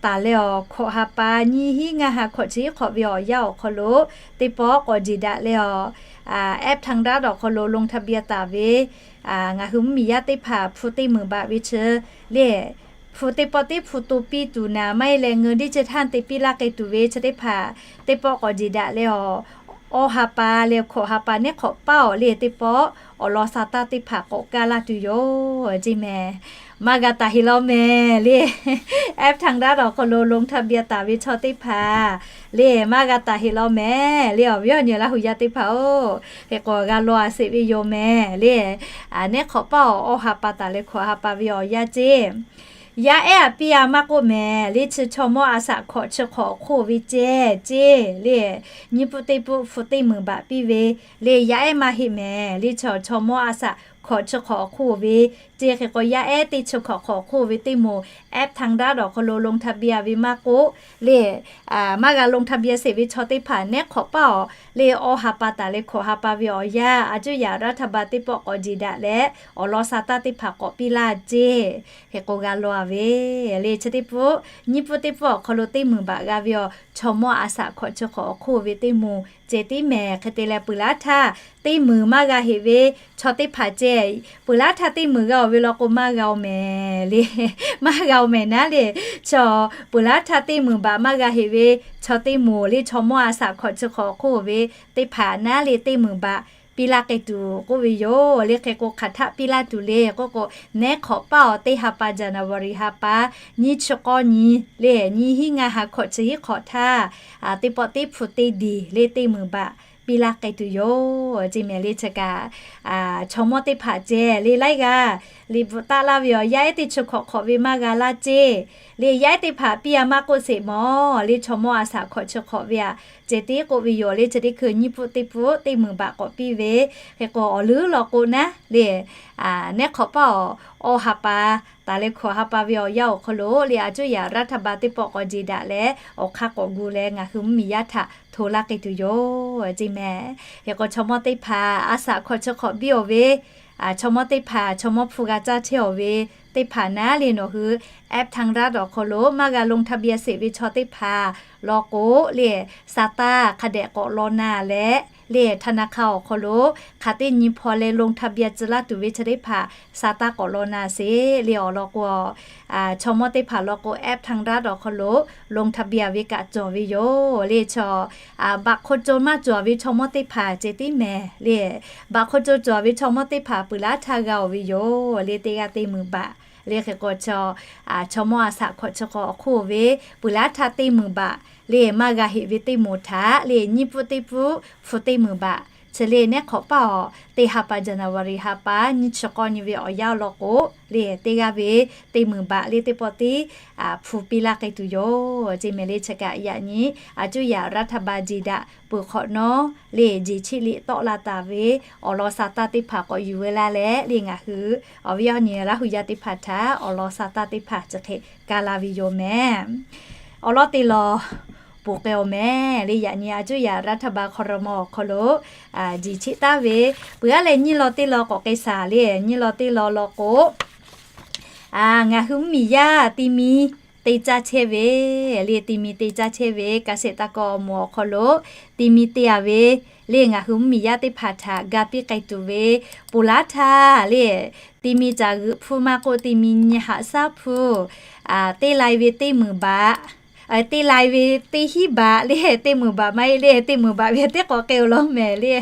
taˍ leh awˬ hkawꞈ ha pa, nyiˇ hinˉ ngaˇ ha hkawꞈ chi hiˉ hk'awꞈ ve awˬ yanˇ awˬ hk'aw lo teˇ pawˆ k'awꞈ jeˬ daꞈ leh awˬ, แอปทางรัฐ awˬ hk'aw lo ลงทะเบียน taˍ ve ngaˬ hui mvuhˇmiˬ yaˇ teˇ hpaˍ hpu teˇ meunˍ baꞈ ve chi le, hpu teˇ pawˆ teˇ hpu to piˇ tuˬ naˍ maˇ heˆ leh, เงินดิจิทัล te piˇ laˇ k'ai tuˬ ve chi teˇ hpaˍ teˇ pawˆ k'awꞈ jeˬ daꞈ leh awˬ, awˇ ha pa leh hkawꞈ ha pa neˉ hk'awꞈ paˇ awˬ le, teˇ pawˆ awˬ lawn sa taˇ teˇ hpaˍ k'awꞈ kaˇ laˇ tuˬ yoˬ ceˇ mehˍ. Maˇ g'a taˍ heˍ law mehˍ le. แอปทางรัฐ awˬ hk'aw lo ลงทะเบียน taˍ ve chaw teˇ hpaˍ le, maˇ g'a taˍ heˍ law mehˍ le. Awˬ viˉ awˬ nyi Laˇ hu yaˇ teˇ hpaˍ-oˬ, hk'e k'o g'a law a sheˍ ve yoˬ mehˍ le. Neˉ hk'awꞈ paˇ awˬ, awˇ ha pa taˍ leh hkawꞈ ha pa ve awˬ yanˇ ceˇ, yaˇ ehˉ a piˇ a maˇ k'oˆ mehˍ le. Chi chaw mawˇ a shaꞈ hkawꞈ chi hk'awꞈ awˬ hk'oˆ ve ceh ceˇ le, nyiˇ pfuhˆ teˇ pfuhˆ hpu teˇ meunˍ baꞈ piˇ ve le, yaˇ ehˉ maˇ heˆ mehˍ le. Chaw, chaw mawˇ a shaꞈ hkawꞈ chi hk'awꞈ awˬ hk'oˆ ve ceˇ. Hk'e k'o yaˇ ehˉ teˇ chi hk'awꞈ hk'awꞈ awˬ hk'oˆ ve teˇ moˍ แอปทางรัฐ awˬ hk'aw lo ลงทะเบียน ve maˇ k'oˆ le, maˇ g'a ลงทะเบียน sheˍ ve chaw teˇ hpaˍ neˉ hk'awꞈ paˇ awˬ le, awˇ ha pa taˍ leh hkawꞈ ha pa ve awˬ yanˇ a cuˇ yaꞈ รัฐบาล teˇ pawˆ k'awꞈ jeˬ daꞈ leh awˬ lawn sa taˇ teˇ hpaˍ k'awꞈ piˇ laˇ ceˇ. Hk'e k'o g'a law a ve le. Chi teˇ pfuhˆ nyiˇ pfuhˆ teˇ pfuhˆ awˬ hk'aw lo teˇ meunˍ baꞈ g'a ve awˬ, chaw mawˇ a shaꞈ hkawꞈ chi hk'awꞈ awˬ hk'oˆ ve teˇ moˍ ceh tiˉ mehˍ. Hk'e te leh peuˬ laˇ htaˇ teˇ meunˍ maˇ g'a heꞈ ve chaw teˇ hpaˍ ceh, peuˬ laˇ htaˇ teˇ meunˍ g'a oˬ ve law k'o maˇ g'a oˬ mehˍ le. Maˇ g'a oˬ mehˍ naˉ le. Chaw, peuˬ laˇ htaˇ teˇ meunˍ baꞈ maˇ g'a heꞈ ve chaw teˇ moˍ le, chaw mawˇ a shaꞈ hkawꞈ chi hk'awꞈ awˬ hk'oˆ ve teˇ hpaˍ naˉ le teˇ meunˍ baꞈ piˇ laˇ k'ai tuˬ k'oˆ ve yoˬ le. Hk'e k'o hk'aˬ htaˆ piˇ laˇ tuˬ le k'oˆ k'o, neˉ hk'awꞈ paˇ awˬ teˇ ha pa January ha pa, nyiˇ chi k'awˇ nyi le, nyiˇ hinˉ ngaˇ ha hkawꞈ chi hiˉ hk'awꞈ htaˇ, teˇ pawˆ teˇ hpu teˇ diˬ le teˇ meunˍ baꞈ piˇ laˇ k'ai tuˬ yoˬ ceˇ mehˍ le. Chi kaꞈ chaw mawˇ teˇ hpaˍ ceh le laiˉ g'aˇ liꞈ bvuhꞈ taˆ laˇ ve awˬ, yaˇ ehˉ teˇ chi hk'awꞈ hk'awꞈ ve maˇ g'a laˇ ceˇ le, yaˇ ehˉ teˇ hpaˍ piˇ a maˇ k'oˆ sheˍ mawˬ le, chaw mawˇ a shaꞈ hkawꞈ chi hk'awꞈ ve aꞈ ceh tiˉ k'oˆ ve yoˬ le. Chi teˇ hkui nyiˇ pfuhˆ teˇ pfuhˆ teˇ meunˍ baꞈ k'awꞈ piˇ ve, hk'e k'o awˬ leuˉ law k'o naˉ le, neˉ hk'awꞈ paˇ awˬ, awˇ ha pa taˍ leh hkawꞈ ha pa ve awˬ yanˇ awˬ hk'aw lo le, a cuˇ yaꞈ รัฐบาล teˇ pawˆ k'awꞈ jeˬ daꞈ leh awˬ hk'aˇ k'awꞈ gu leh ngaˬ hui mvuhˇmiˬ yaˇ htaꞈ hto laˇ k'ai tuˬ yoˬ ceˇ mehˍ. Hk'e k'o chaw mawˇ teˇ hpaˍ a shaꞈ hkawꞈ chi hk'awꞈ biˇ awˬ ve, chaw mawˇ teˇ hpaˍ chaw mawˇ hpu g'a caˇ chehˇ awˬ ve teˇ hpaˍ naˉ le, nawˬ hui แอปทางรัฐ awˬ hk'aw lo maˇ g'a ลงทะเบียน sheˍ ve chaw teˇ hpaˍ law k'o le, sa taˇ hk'a dehꞈ k'awꞈ law na leh le, ธนาคาร awˬ hk'aw lo hk'aˬ teˇ nyi hpaw leh ลงทะเบียน tcuh laˇ tuˬ ve chi teˇ hpaˍ sa taˇ k'awꞈ law na sheˍ le. Awˬ lawn k'o, chaw mawˇ teˇ hpaˍ law k'o แอปทางรัฐ awˬ hk'aw lo ลงทะเบียน ve kaꞈ cawˬ ve yoˬ le. Chaw, baꞈ hk'aw co maˇ cawˬ ve chaw mawˇ teˇ hpaˍ ceh tiˉ mehˍ le. Baꞈ hk'aw co cawˬ ve chaw mawˇ teˇ hpaˍ peuˬ laˇ htaˇ g'a oˬ ve yoˬ le, teˇ g'aˇ teˇ meunˍ baꞈ le. Hk'e k'o chaw, chaw mawˇ a shaꞈ hkawꞈ chi hk'awꞈ awˬ hk'oˆ ve peuˬ laˇ htaˇ teˇ meunˍ baꞈ le, maˇ g'a heꞈ ve teˇ moˍ htaꞈ le, nyiˇ pfuhˆ teˇ pfuhˆ hpu teˇ meunˍ baꞈ chi le, neˉ hk'awꞈ paˇ awˬ teˇ ha pa January ha pa nyiˇ chi k'awˇ nyi ve awˬ yanˇ law k'o le, teˇ g'aˇ ve teˇ meunˍ baꞈ le teˇ pawˆ teˇ hpu piˇ laˇ k'ai tuˬ yoˬ ceˇ mehˍ le. Chi kaꞈ yaꞈ nyi a cuˇ yaꞈ รัฐบาล jeˬ daꞈ peuˬ hk'awꞈ nawˉ le, jeˬ cheˆ liꞈ tawˆ la taˍ ve awˬ lawn sa taˇ teˇ hpaˍ k'awꞈ yuˬ ve laˇ leh le, ngaˬ hui awˬ viˉ awˬ nyi Laˇ hu yaˇ teˇ hpaˍ htaꞈ awˬ lawn sa taˇ teˇ hpaˍ chi hk'e kaˇ laˇ ve yoˬ mehˍ. Awˬ lawn te lawˬ poˬ k'ai awˬ mehˍ le. Yaꞈ nyi a cuˇ yaꞈ รัฐบาล ครม. awˬ hk'aw lo jeˬ cheˆ taˍ ve peuˬ aˉ leh nyiˇ law teˇ law k'awꞈ k'ai shaˍ le. Nyiˇ law teˇ law law k'o, ngaˬ hui mvuhˇmiˬ yaˇ ti mi te caˇ chehˇ ve le, ti mi te caˇ chehˇ ve เกษตรกร awˬ moˍ awˬ hk'aw lo ti mi te a ve le, ngaˬ hui mvuhˇmiˬ yaˇ teˇ hpaˍ htaꞈ ga piˇ k'ai tuˬ ve peuˬ laˇ htaˇ le, ti mi caˬ g'euꞈ hpu maˇ k'oˆ, ti mi nyi haꞈ shaˉ hpu te lai ve teˇ meunˍ baꞈ, te lai ve teˇ hinˉ baꞈ le, teˇ meunˍ baꞈ maˇ heˆ le, teˇ meunˍ baꞈ ve teˇ k'awꞈ k'ai awˬ lawn mehˍ le.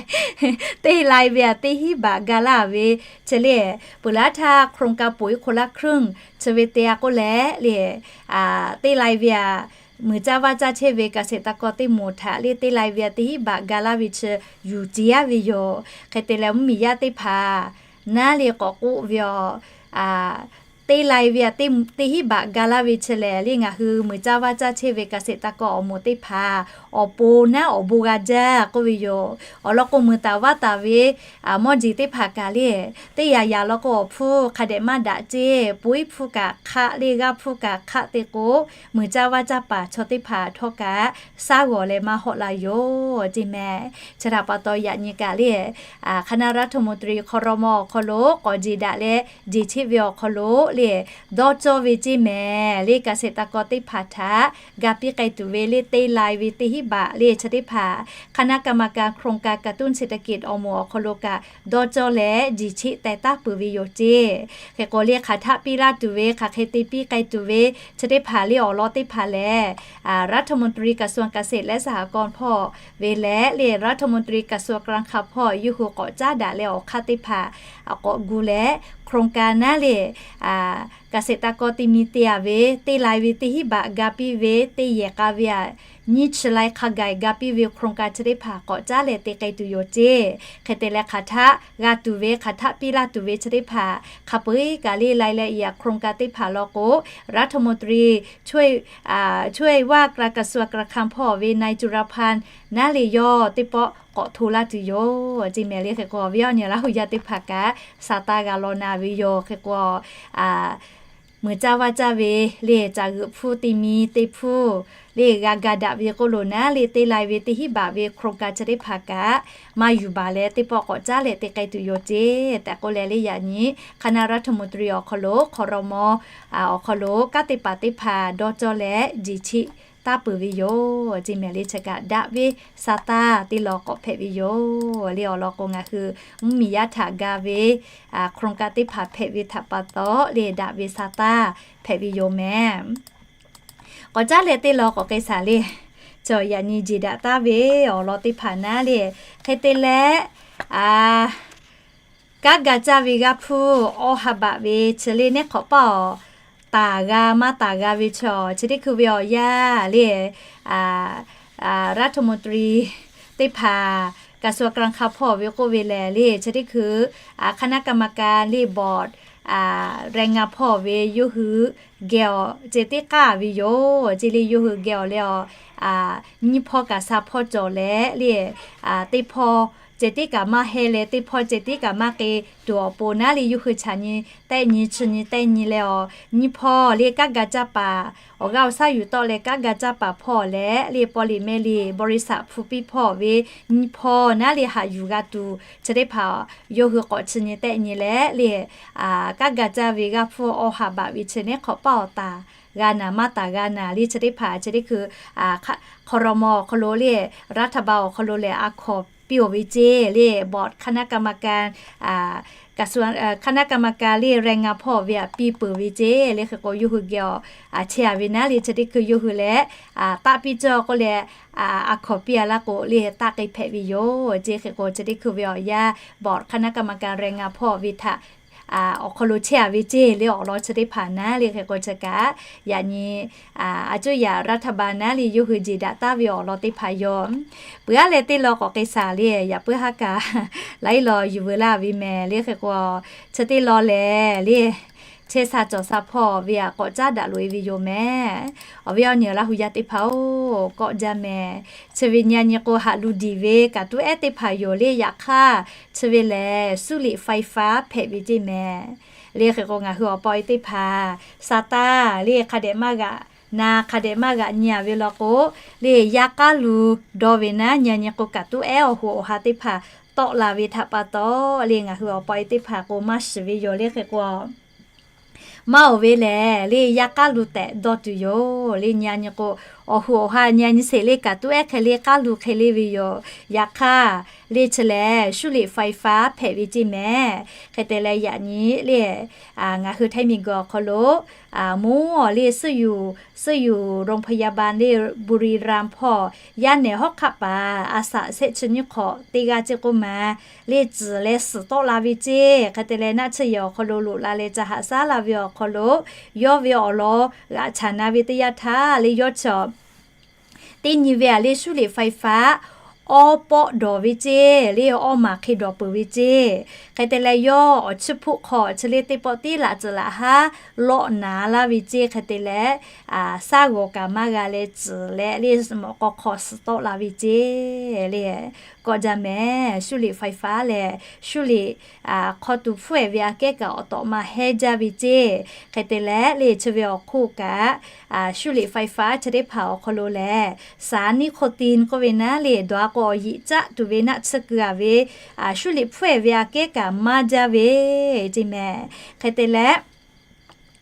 Te lai ve aꞈ teˇ hinˉ baꞈ ga laˇ ve chi le, peuˬ laˇ htaˇ โครงการ ปุ๋ยคนละครึ่ง chi ve te a k'oˆ leh le, te lai ve aꞈ muiˬ caˇ vaˇ caˇ chehˇ ve เกษตรกร teˇ moˍ htaꞈ le, te lai ve aꞈ teˇ hinˉ baꞈ ga laˇ ve chi yuˬ ceˬ aˉ ve yoˬ. Hk'e te leh mvuhˇmiˬ yaˇ teˇ hpaˍ naˉ le k'awꞈ k'oˆ ve awˬ, teˇ lai ve a teˇ, teˇ hinˉ baꞈ ga laˇ ve chi lehˬ le, ngaˬ hui muiˬ caˇ vaˇ caˇ chehˇ ve เกษตรกร awˬ moˍ teˇ hpaˍ awˬ pon naˉ awˬ bon g'a jaˇ k'oˆ ve yoˬ. Awˬ lawn k'o, muiˬ taˍ vaˇ taˍ ve mawˇ jeˬ teˇ hpaˍ kaꞈ le, teˇ yanˇ yanˇ lawn k'o, awˬ hpfuhˇ hk'a dehꞈ maˇ daꞈ ceˇ. Puiˉ hpfuhˇ kaꞈ hk'aˆ le, g'aˇ hpfuhˇ kaꞈ hk'aˆ te k'o, muiˬ caˇ vaˇ caˇ paˍ chaw teˇ hpaˍ htawˇ kaꞈ shaˉ g'awˬ leh maˇ hawˆ la yoˬ ceˇ mehˍ. Chi htaꞈ pa taw, yaꞈ nyi kaꞈ le, คณะรัฐมนตรี ครม. awˬ hk'aw lo k'awꞈ jeˬ daꞈ leh jeˬ cheˆ ve awˬ hk'aw lo le, dawˇ cawˇ ve ceˇ mehˍ le. เกษตรกร teˇ hpaˍ htaꞈ ga piˇ k'ai tuˬ ve le, teˇ lai ve teˇ hinˉ baꞈ le chi teˇ hpaˍ คณะกรรมการโครงการกระตุ้นเศรษฐกิจ awˬ moˍ awˬ hk'aw lo kaꞈ dawˇ cawˇ leh jeˬ cheˆ teh taˉ peuˬ ve yoˬ ceˇ. Hk'e k'o le, hk'aˬ htaˆ piˇ laˇ tuˬ ve, hk'aˬ hk'e te piˇ k'ai tuˬ ve chi teˇ hpaˍ le, awˬ lawn teˇ hpaˍ lehˬ, รัฐมนตรีกระทรวงเกษตรและสหกรณ์ hpawˇ ve leh le, รัฐมนตรีกระทรวงการคลัง hpawˇ yawˇ hui k'awꞈ caˉ daꞈ leh awˬ hk'aˇ teˇ hpaˍ k'awꞈ gu leh, โครงการ naˉ le, เกษตรกร te mi te a ve teˇ lai ve teˇ hinˉ baꞈ ga piˇ ve teˇ yehˬ k'a ve a nyiˇ chi lai hk'a gaˬ ga piˇ ve โครงการ chi teˇ hpaˍ k'awꞈ caˉ leh te k'ai tuˬ yoˬ ceˇ. Hk'e te leh, hk'aˬ htaˆ g'a tuˬ ve, hk'aˬ htaˆ piˇ laˇ tuˬ ve chi teˇ hpaˍ hk'a peu eˬ kaꞈ le, รายละเอียด โครงการ teˇ hpaˍ lawn k'o, รัฐมนตรีช่วย ช่วยว่าการ กระทรวงการคลัง hpawˇ ve นายจุลพันธ์ naˉ le, yawˇ teˇ pawˆ k'awꞈ hto laˇ tuˬ yoˬ ceˇ mehˍ le. Hk'e k'o, awˬ viˉ awˬ nyi Laˇ hu yaˇ teˇ hpaˍ kaꞈ sa taˇ g'a law na ve yoˬ. Hk'e k'o, muiˬ caˇ vaˇ caˇ ve le, caˬ g'euꞈ hpfuhˇ te mi te hpfuhˇ le, g'a ga daꞈ ve k'oˆ lo naˉ le, teˇ lai ve teˇ hinˉ baꞈ ve โครงการ chi teˇ hpaˍ kaꞈ maˇ yuˬ baˬ leh teˇ pawˆ k'awꞈ caˉ leh te k'ai tuˬ yoˬ ceˇ tehꞈ k'oˆ leh le, yaꞈ nyi คณะรัฐมนตรี awˬ hk'aw lo, ครม. awˬ hk'aw lo kanˉ te paˍ teˇ hpaˍ dawˇ cawˇ leh jeˬ cheˆ taˉ peuˬ ve yoˬ ceˇ mehˍ le. Chi kaꞈ daꞈ ve sa taˇ teˇ law k'awꞈ hpehꞈ ve yoˬ le. Awˬ lawn k'o, ngaˬ hui mvuhˇmiˬ yaˇ htaꞈ ga ve โครงการ teˇ hpaˍ hpehꞈ ve htaꞈ pa taw le, daꞈ ve sa taˇ hpehꞈ ve yoˬ mehˍ. K'awꞈ caˉ leh teˇ law k'awꞈ k'ai shaˍ le. Chaw yaꞈ nyi jeˬ daꞈ taˉ ve awˬ lawn teˇ hpaˍ naˉ le, hk'e te leh, kanˉ ga caˇ ve g'aˇ hpfuhˇ awˇ ha baꞈ ve chi le, neˉ hk'awꞈ paˇ awˬ taˍ g'a maˇ taˍ g'a ve chaw, chi teˇ hkui ve awˬ yaˇ le, รัฐมนตรี teˇ hpaˍ, กระทรวงการคลัง hpawˇ ve k'oˆ ve lehˬ le, chi teˇ hkui คณะกรรมการ le, board, แรงงาน hpawˇ ve yawˇ hui geh awˬ ceh tiˉ k'aˇ ve yoˬ ceˇ le. Yawˇ hui geh awˬ leh awˬ, nyiˇ hpawˇ kaꞈ sha hpawˇ cawˬ leh le, teˇ hpawˇ ceh tiˉ kaꞈ maˇ heh leh, teˇ hpawˇ ceh tiˉ kaꞈ maˇ k'e tuˬ awˬ pon naˉ le, yawˇ hui chaꞈ nyi tehˆ nyi chi nyi tehˆ nyi leh awˬ, nyiˇ hpawˇ le kanˉ ga caˇ paˍ, awˬ g'aˇ awˬ shaˉ yuˬ tawˆ leh kanˉ ga caˇ paˍ hpawˇ leh le, paw liꞈ meh liꞈ บริษัท hpu piˇ hpawˇ ve nyiˇ hpawˇ naˉ le, haꞈ yuˬ g'a tuˬ chi teˇ hpaˍ yawˇ hui k'awꞈ chi nyi tehˆ nyi leh le, kanˉ ga caˇ ve g'aˇ hpfuhˇ awˇ ha baꞈ ve chi neˉ hk'awꞈ paˇ awˬ taˍ g'a naˍ maˇ taˍ g'a naˍ le, chi teˇ hpaˍ chi teˇ hkui ครม. awˬ hk'aw lo le, รัฐบาล awˬ hk'aw lo lehˬ, a hkawˍ piˇ awˬ ve ceˇ le, board คณะกรรมการ, คณะกรรมการ le, แรงงาน hpawˇ ve a piˇ peuˬ ve ceˇ le. Hk'e k'o, yawˇ hui geh awˬ chehˇ a ve naˉ le, chi teˇ hkui yawˇ hui lehˬ, taˆ piˇ cawˇ k'oˆ leh, a hkawˍ piˇ a laˇ k'o le, taˆ k'ai hpehꞈ ve yoˬ ceˇ. Hk'e k'o, chi teˇ hkui ve awˬ yaˇ board คณะกรรมการ แรงงาน hpawˇ ve htaꞈ awˬ hk'aw lo chehˇ a ve ceˇ le, awˬ lawn chi teˇ hpaˍ naˉ le. Hk'e k'o, chi kaꞈ yaꞈ nyi a cuˇ yaꞈ รัฐบาล naˉ le, yawˇ hui jeˬ daꞈ taˉ ve awˬ lawn teˇ hpaˍ yoˬ. Peuˬ aˉ leh teˇ law k'awꞈ k'ai shaˍ le, yaꞈ puiˉ haˉ kaꞈ laiˉ law yuˬ veu laˇ ve mehˍ le. Hk'e k'o, chi teˇ law lehˬ le, chehˇ sha cawˬ sha hpawˇ ve a k'awꞈ caˉ daꞈ loꞈ e ve yoˬ mehˍ. Awˬ viˉ awˬ nyi Laˇ hu yaˇ teˇ hpaˍ oˬ, kawˆ jaˇ mehˍ. Chi ve nyi a nyi k'o, haꞈ lu diˬ ve kaꞈ tuˉ ehˉ teˇ hpaˍ yoˬ le. Yaꞈ hk'aˇ, chi ve lehˬ 输电 ไฟฟ้า hpehꞈ ve ceˇ mehˍ le. Hk'e k'o, ngaˬ hui awˬ pa e teˇ hpaˍ sa taˇ le, hk'a dehꞈ maˇ g'aꞈ na, hk'a dehꞈ maˇ g'aꞈ nyi a ve law k'o le, yaˇ k'aˉ lu dawˇ ve naˉ, nyi a nyi k'o, kaꞈ tuˉ ehˉ awˬ hoꞈ awˬ ha teˇ hpaˍ tawˆ la ve htaꞈ pa taw le, ngaˬ hui awˬ pa e teˇ hpaˍ k'o maˇ shiˍ ve yoˬ le. Hk'e k'o, maˇ oˬ ve lehˬ le, yaˇ k'aˉ lu tehꞈ dawˇ tuˬ yoˬ le. Nyi a nyi k'o, awˬ hoꞈ awˬ ha nyi a nyi sheˍ le, kaꞈ tuˉ ehˉ hk'e le k'aˉ lu hk'e le ve yoˬ. Yaꞈ hk'aˇ le, chi lehˬ 输电 ไฟฟ้า hpehꞈ ve ceˇ mehˍ. Hk'e te leh yaꞈ nyi le, ngaˬ hui htaiˇ miˬguiˬ awˬ hk'aw lo, mvuhˇ awˬ le, suhˉ yuˬ, suhˉ yuˬ โรงพยาบาล le, บุรีรัมย์ hpawˇ yaˇ nehˬ hawˉ hk'aˆ paˍ a shaꞈ shehˆ chi nyiˇ hk'awꞈ teˇ g'aˇ ceˇ k'oˆ ma le, tzuhˬ leh suhˍ tawˆ la ve ceˇ. Hk'e te leh naˆ tsuhˇ yehˬ awˬ hk'aw lo loꞈ la leh ca haꞈ shaˉ la ve awˬ hk'aw lo, yawˇ ve awˬ lawn g'aꞈ chaˬ na ve teˇ yanˇ htaˇ le, yawˇ chaw ตี nyi ve a le, 输电 ไฟฟ้า awˇ pawˆ dawˬ ve ceˇ le, awˇ maˍ hk'e dawˬ peuˬ ve ceˇ. Hk'e te leh, yawˇ awˬ chiˇ hpoˆ hk'aw chi le teˇ pawˆ tiˉ laꞈ tcuhˍ laꞈ haˉ lawˆ naˍ laˇ ve ceˇ. Hk'e te leh, saˉ g'awˬ kaꞈ maˇ g'a leh tcuhˍ leh le, mawꞈ k'aw hk'aw suh tawˆ la ve ceˇ le. Kawˆ jaˇ mehˍ. Shuˉ liꞈ ไฟฟ้า lehˬ, shuˉ liꞈ hk'aw tuˬ hpfuhˇ ehˍ ve aꞈ kehˉ kaꞈ awˬ tawꞈ ma hehˇ jaˇ ve ceˇ. Hk'e te leh le, chi ve awˬ hk'oˆ kaꞈ, shuˉ liꞈ ไฟฟ้า chi teˇ hpaˍ awˬ hk'aw lo lehˬ, สารนิโคติน k'oˆ ve naˉ le, dawˬ a k'o awˬ yiꞈ caˆ tuˬ ve naˆ tsuhˇ keu a ve, shuˉ liꞈ hpfuhˇ ehˍ ve aꞈ kehˉ kaꞈ maˇ jaˇ ve ceˇ mehˍ. Hk'e te leh,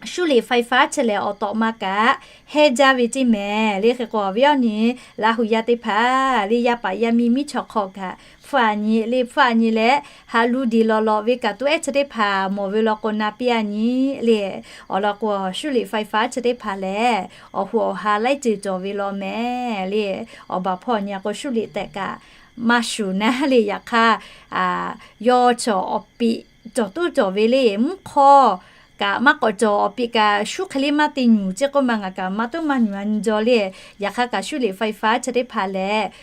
shuˉ liꞈ ไฟฟ้า chi lehˬ awˬ tawꞈ ma kaꞈ hehˇ jaˇ ve ceˇ mehˍ le. Hk'e k'o, awˬ viˉ awˬ nyi Laˇ hu yaˇ teˇ hpaˍ le, yaˇ paˍ yaˇ miˇ miˉ chaw hk'aw kaꞈ hpfuhˇ a nyi le, hpfuhˇ a nyi leh, haꞈ lu diˬ lawˬ lawˬ ve kaꞈ tuˉ ehˉ chi teˇ hpaˍ mawˬ ve law k'o na piˇ a nyi le. Awˬ lawn k'o, shuˉ liꞈ ไฟฟ้า chi teˇ hpaˍ lehˬ, awˬ hoꞈ awˬ ha laiˉ ceuˬ cawˬ ve law mehˍ le. Awˬ baˬ hpawˇ nyi a k'o, shuˉ liꞈ tehꞈ kaꞈ maˇ shuˍ naˉ le. Yaꞈ hk'aˇ, yawˇ cawˬ awˬ piꞈ cawˬ tuˉ cawˬ ve le, mvuhˇ hk'aw kaꞈ maˇ k'awꞈ cawˬ, awˬ piꞈ kaꞈ shuˉ hk'e le maˇ te nyuˬ ceˇ k'oˆ ma ngaˬ kaꞈ maˇ tuˉ maˇ nyuˬ a nyi jaw le. Yaꞈ hk'aˇ kaꞈ shuˉ liꞈ ไฟฟ้า chi teˇ hpaˍ lehˬ,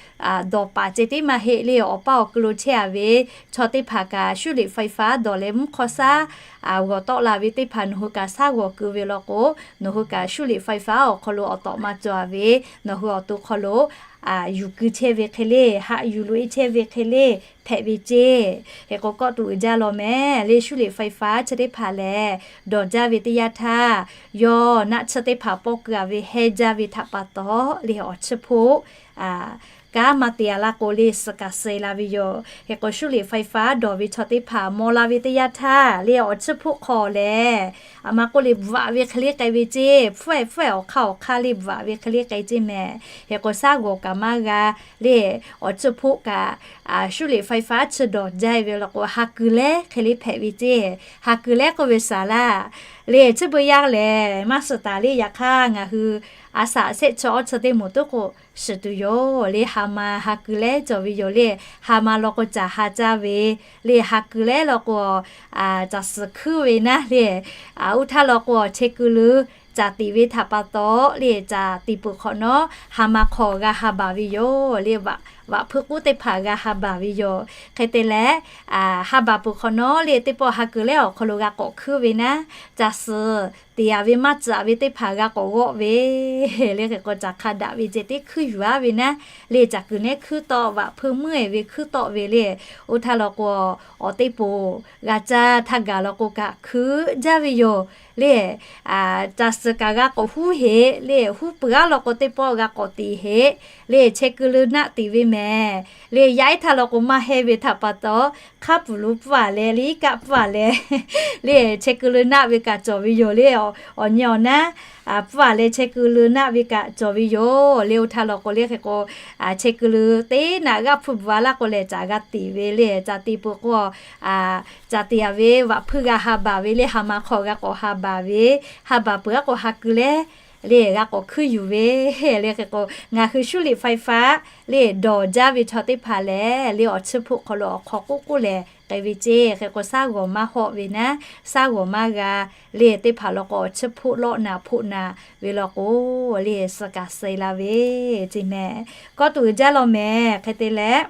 dawˬ paˍ ceh tiˉ maˇ heˆ le, awˬ paˇ awˬ keu lo chehˇ a ve chaw teˇ hpaˍ kaꞈ shuˉ liꞈ ไฟฟ้า dawˬ leh mvuhˇ hk'aw saˉ g'awˬ tawˆ la ve teˇ hpaˍ nawˬ hui kaꞈ saˉ g'awˬ keu ve law k'o, nawˬ hui kaꞈ shuˉ liꞈ ไฟฟ้า awˬ hk'aw lo awˬ tawꞈ ma cawˬ a ve, nawˬ hui awˬ to hk'aw lo yuˬ keu chehˇ ve hk'e le, haꞈ yuˬ loꞈ e chehˇ ve hk'e le hpehꞈ ve ceˇ. Hk'e k'o, kawˆ tuˬ uiˍ jaˇ law mehˍ le. Shuˉ liꞈ ไฟฟ้า chi teˇ hpaˍ lehˬ, dawˬ jaˇ ve teˇ yanˇ htaˇ, yawˇ naˆ tsuhˇ teˇ hpaˍ pawˆ keu a ve hehˇ jaˇ ve htaꞈ pa taw le, awˬ chiˇ hpoˆ kanˉ maˇ te a laˇ k'o le, suh kaꞈ suh la ve yoˬ. Hk'e k'o, shuˉ liꞈ ไฟฟ้า dawˬ ve chaw teˇ hpaˍ mawˬ la ve teˇ yanˇ htaˇ le, awˬ chiˇ hpoˆ hk'aw lehˬ, aˬ ma k'oˆ le, bvuhꞈ ve hk'e le k'ai ve ceˇ. Hpfuhˇ ehˍ hpfuhˇ ehˍ awˬ hk'aˇ awˬ hk'aˇ le bvuhꞈ ve hk'e le k'ai ceˇ mehˍ. Hk'e k'o, saˉ g'awˬ kaꞈ maˇ g'a le, awˬ chiˇ hpoˆ kaꞈ, shuˉ liꞈ ไฟฟ้า chi dawˬ jaˇ ve law k'o, ha keu lehˉ hk'e le hpehꞈ ve ceˇ. Ha keu lehˉ k'oˆ ve saˍ laˇ le, chi beuꞈ yaˇ lehˬ maˇ suhˍ taˍ le. Yaꞈ hk'aˇ ngaˬ hui a shaꞈ shehˆ chi awˇ chi teˇ moˍ tuˉ k'o, shiˍ tuˬ yoˬ le. Ha ma ha keu lehˉ cawˬ ve yoˬ le. Ha ma law k'o, caˬ ha caˇ ve le. Ha keu lehˉ law k'o, caˬ suhˍ hkuiˉ ve naˉ le. Oˇ htaˇ law k'o, chehˇ keu leuˉ caˬ tiꞈ ve htaꞈ pa taw le, caˬ tiꞈ peuˬ hk'awꞈ nawˉ, ha ma hk'aw g'a ha baˬ ve yoˬ le. Vaꞈ hpeuˇ k'uˉ teˇ hpaˍ g'a ha baˬ ve yoˬ. Hk'e te leh, ha baˬ peuˬ hk'awꞈ nawˉ le, teˇ pawˆ ha keu lehˉ awˬ hk'aw lo g'a k'awꞈ hkuiˉ ve naˉ, caˬ suhˍ tiꞈ a ve maˇ tcuhꞈ ve teˇ hpaˍ g'a k'awꞈ g'awˆ ve le. Hk'e k'o, caˬ hk'a daꞈ ve ceh tiˉ hkuiˉ yuˬ aˉ ve naˉ le, caˬ kuiˬ nehˉ hkuiˉ tawˆ, vaꞈ hpeuˇ meuˇ e ve hkuiˉ tawˆ ve le. Oˇ htaˇ law k'o, awˬ teˇ poˍ g'a caˇ htaˇ gaˬ law k'o kaꞈ hkuiˉ jaˇ ve yoˬ le. Caˬ suhˍ kaꞈ g'a k'awꞈ huˉ heꞈ le, huˉ peuˬ aˉ law k'o teˇ pawˆ g'a k'awꞈ tiꞈ heꞈ le. Chehˇ keu leuˉ naˆ tiꞈ ve mehˍ le. Yaˇ iˉ htaˇ law k'o maˇ hehˇ ve htaꞈ pa taw, hk'aˉ puˍ lo pfuhˇ a leh le, iˉ kaˆ pfuhˇ a leh le, chehˇ keu leuˉ naˆ ve kaꞈ cawˬ ve yoˬ le. Awˬ nyi awˬ naˉ pfuhˇ a leh chehˇ keu leuˉ naˆ ve kaꞈ cawˬ ve yoˬ le. Oˇ htaˇ law k'o le, hk'e k'o, chehˇ keu leuˉ teˇ naˆ g'aˆ hpfuhˇ bvuhꞈ a laˇ k'o lehˬ, caˬ g'a tiꞈ ve le. Caˬ tiꞈ peuˬ k'o, caˬ tiꞈ a ve vaꞈ hpeuˇ g'a ha baˬ ve le. Ha ma hk'aw g'a k'awꞈ ha baˬ ve, ha baˬ peuˬ aˉ k'o ha keu lehˉ le g'a k'awꞈ hkuiˉ yuˬ ve le. Hk'e k'o, ngaˬ hui shuˉ liꞈ ไฟฟ้า le dawˬ jaˇ ve chaw teˇ hpaˍ lehˬ le, awˬ chiˇ hpoˆ hk'aw lo awˬ hk'aw k'oˆ k'oˆ lehˬ k'ai ve ceˇ. Hk'e k'o, saˉ g'awˬ maˇ hawˆ ve naˉ, saˉ g'awˬ maˇ g'a le, teˇ hpaˍ law k'o awˬ chiˇ hpoˆ lawˆ naˍ hpoˆ naˍ ve law k'o le, suh kaꞈ suh la ve ceˇ mehˍ. Kawˆ tuˬ uiˍ jaˇ law mehˍ. Hk'e te leh,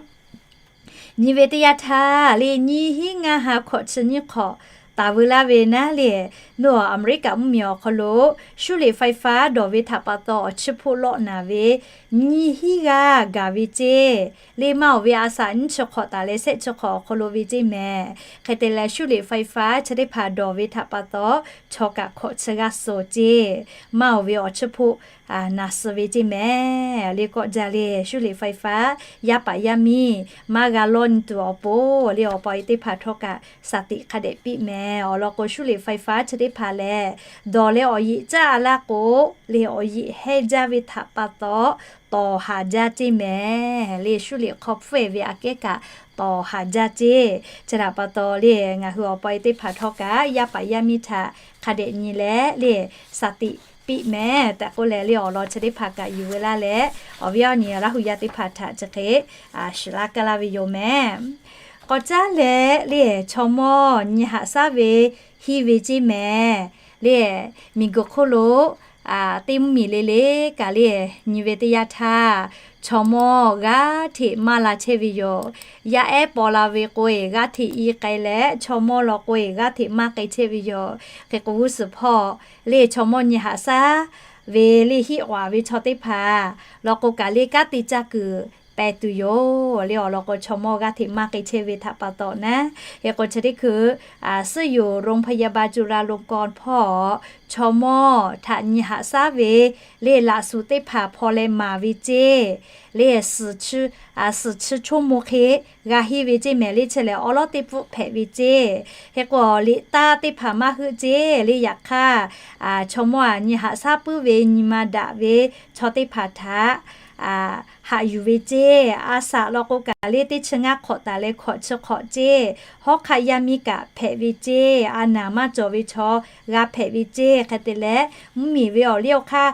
nyi ve teˇ yanˇ htaˇ le, nyiˇ hinˉ ngaˇ ha hkawꞈ chi nyiˇ hk'awꞈ taˍ veu laˇ ve naˉ le, nawˬ Aˍmeˍriˆkaꞈ mvuhˇmiˬ awˬ hk'aw lo shuˉ liꞈ ไฟฟ้า dawˬ ve htaꞈ pa taw awˬ chiˇ hpoˆ lawˆ naˍ ve nyiˇ hinˉ g'aˇ gaˬ ve ceˇ le. Maˇ oˬ ve a shaꞈ nyiˇ chi hk'awꞈ taˍ leh shehˆ chi hk'awꞈ awˬ hk'aw lo ve ceˇ mehˍ. Hk'e te leh, shuˉ liꞈ ไฟฟ้า chi teˇ hpaˍ dawˬ ve htaꞈ pa taw chaw kaꞈ hkawꞈ chi g'aˇ suh ceˇ. Maˇ oˬ ve awˬ chiˇ hpoˆ naˍ suh ve ceˇ mehˍ le. Kawˆ jaˇ le, shuˉ liꞈ ไฟฟ้า yaˇ paˍ yaˇ miˇ maˇ g'a lawˇ nyi tuˬ awˬ pon le, awˬ pa awˬ e teˇ hpaˍ htawˇ kaꞈ shaˍ tiꞈ hk'a dehꞈ piˇ mehˍ. Awˬ lawn k'o, shuˉ liꞈ ไฟฟ้า chi teˇ hpaˍ lehˬ, dawˬ leh awˬ yeꞈ caˇ a laˇ k'o le, awˬ yeꞈ hehˇ jaˇ ve htaꞈ pa taw tawˍ haˍ jaˇ ceˇ mehˍ le. Shuˉ liꞈ hk'aw hpfuhˇ e ve aꞈ kehˉ kaꞈ tawˍ haˍ jaˇ ceˇ. Chi htaꞈ pa taw le, ngaˬ hui awˬ pa awˬ e teˇ hpaˍ htawˇ kaꞈ yaˇ paˍ yaˇ miˇ htaꞈ hk'a dehꞈ nyi leh le, shaˍ tiꞈ piˇ mehˍ tehꞈ k'oˆ leh le, awˬ lawn chi teˇ hpaˍ kaꞈ yuˬ ve laˇ leh, awˬ viˉ awˬ nyi Laˇ hu yaˇ teˇ hpaˍ htaꞈ chi hk'e shiˍ laˇ kaˇ laˇ ve yoˬ mehˍ. K'awꞈ caˉ leh le, chaw mawˇ nyi haꞈ shaˉ ve hiˇ ve ceˇ mehˍ le. Miˬguiˬ hk'oˆ lo teˇ mvuhˇmiˬ le le kaꞈ le, nyi ve teˇ yanˇ htaˇ, chaw mawˇ g'aˇ hteꞈ maˇ la chehˇ ve yoˬ. Yaˇ ehˉ paw la ve k'o-eˬ g'aˇ hteꞈ i k'ai leh, chaw mawˇ law k'o-eˬ g'aˇ hteꞈ maˇ k'ai chehˇ ve yoˬ. Hk'e k'o g'uˇ suhˍ hpawˇ le chaw mawˇ nyi haꞈ shaˉ ve le hiˆ waˍ ve chaw teˇ hpaˍ law k'o kaꞈ le kanˉ te caˇ kuiˬ pehˍ tuˬ yoˬ le. Awˬ lawn k'o chaw mawˇ g'aˇ hteꞈ maˇ k'ai chehˇ ve htaꞈ pa taw naˉ, hk'e k'o chi teˇ hkui ซื่ออยู่โรงพยาบาลจุฬาลงกรณ์ hpawˇ chaw mawˇ htaꞈ nyi haꞈ shaˉ ve le laꞈ suhˍ teˇ hpaˍ hpaw leh maˍ ve ceˇ le, suhˍ chi ชั่วโมง hk'e g'a henˇ ve ceˇ mehˍ le. Chi lehˬ awˉ lawˉ teˇ pfuhˆ hpehꞈ ve ceˇ. Hk'e k'o liꞈ taˇ teˇ hpaˍ maˇ heuˆ ceˇ le. Yaꞈ hk'aˇ, chaw mawˇ aꞈ nyi haꞈ shaˉ puiˉ ve nyi ma daꞈ ve chaw teˇ hpaˍ htaꞈ haꞈ yuˬ ve ceˇ. A shaꞈ law k'o kaꞈ le teˇ chi ngaˇ hk'awꞈ taˍ leh hkawꞈ chi hk'awꞈ ceˇ. Hawˉ hk'aˆ yaˇ miˇ kaꞈ hpehꞈ ve ceˇ. A naˍ maˇ cawˬ ve chaw g'a hpehꞈ ve ceˇ. Hk'e te leh mvuhˇmiˬ ve awˬ liˇ awˬ hk'aˇ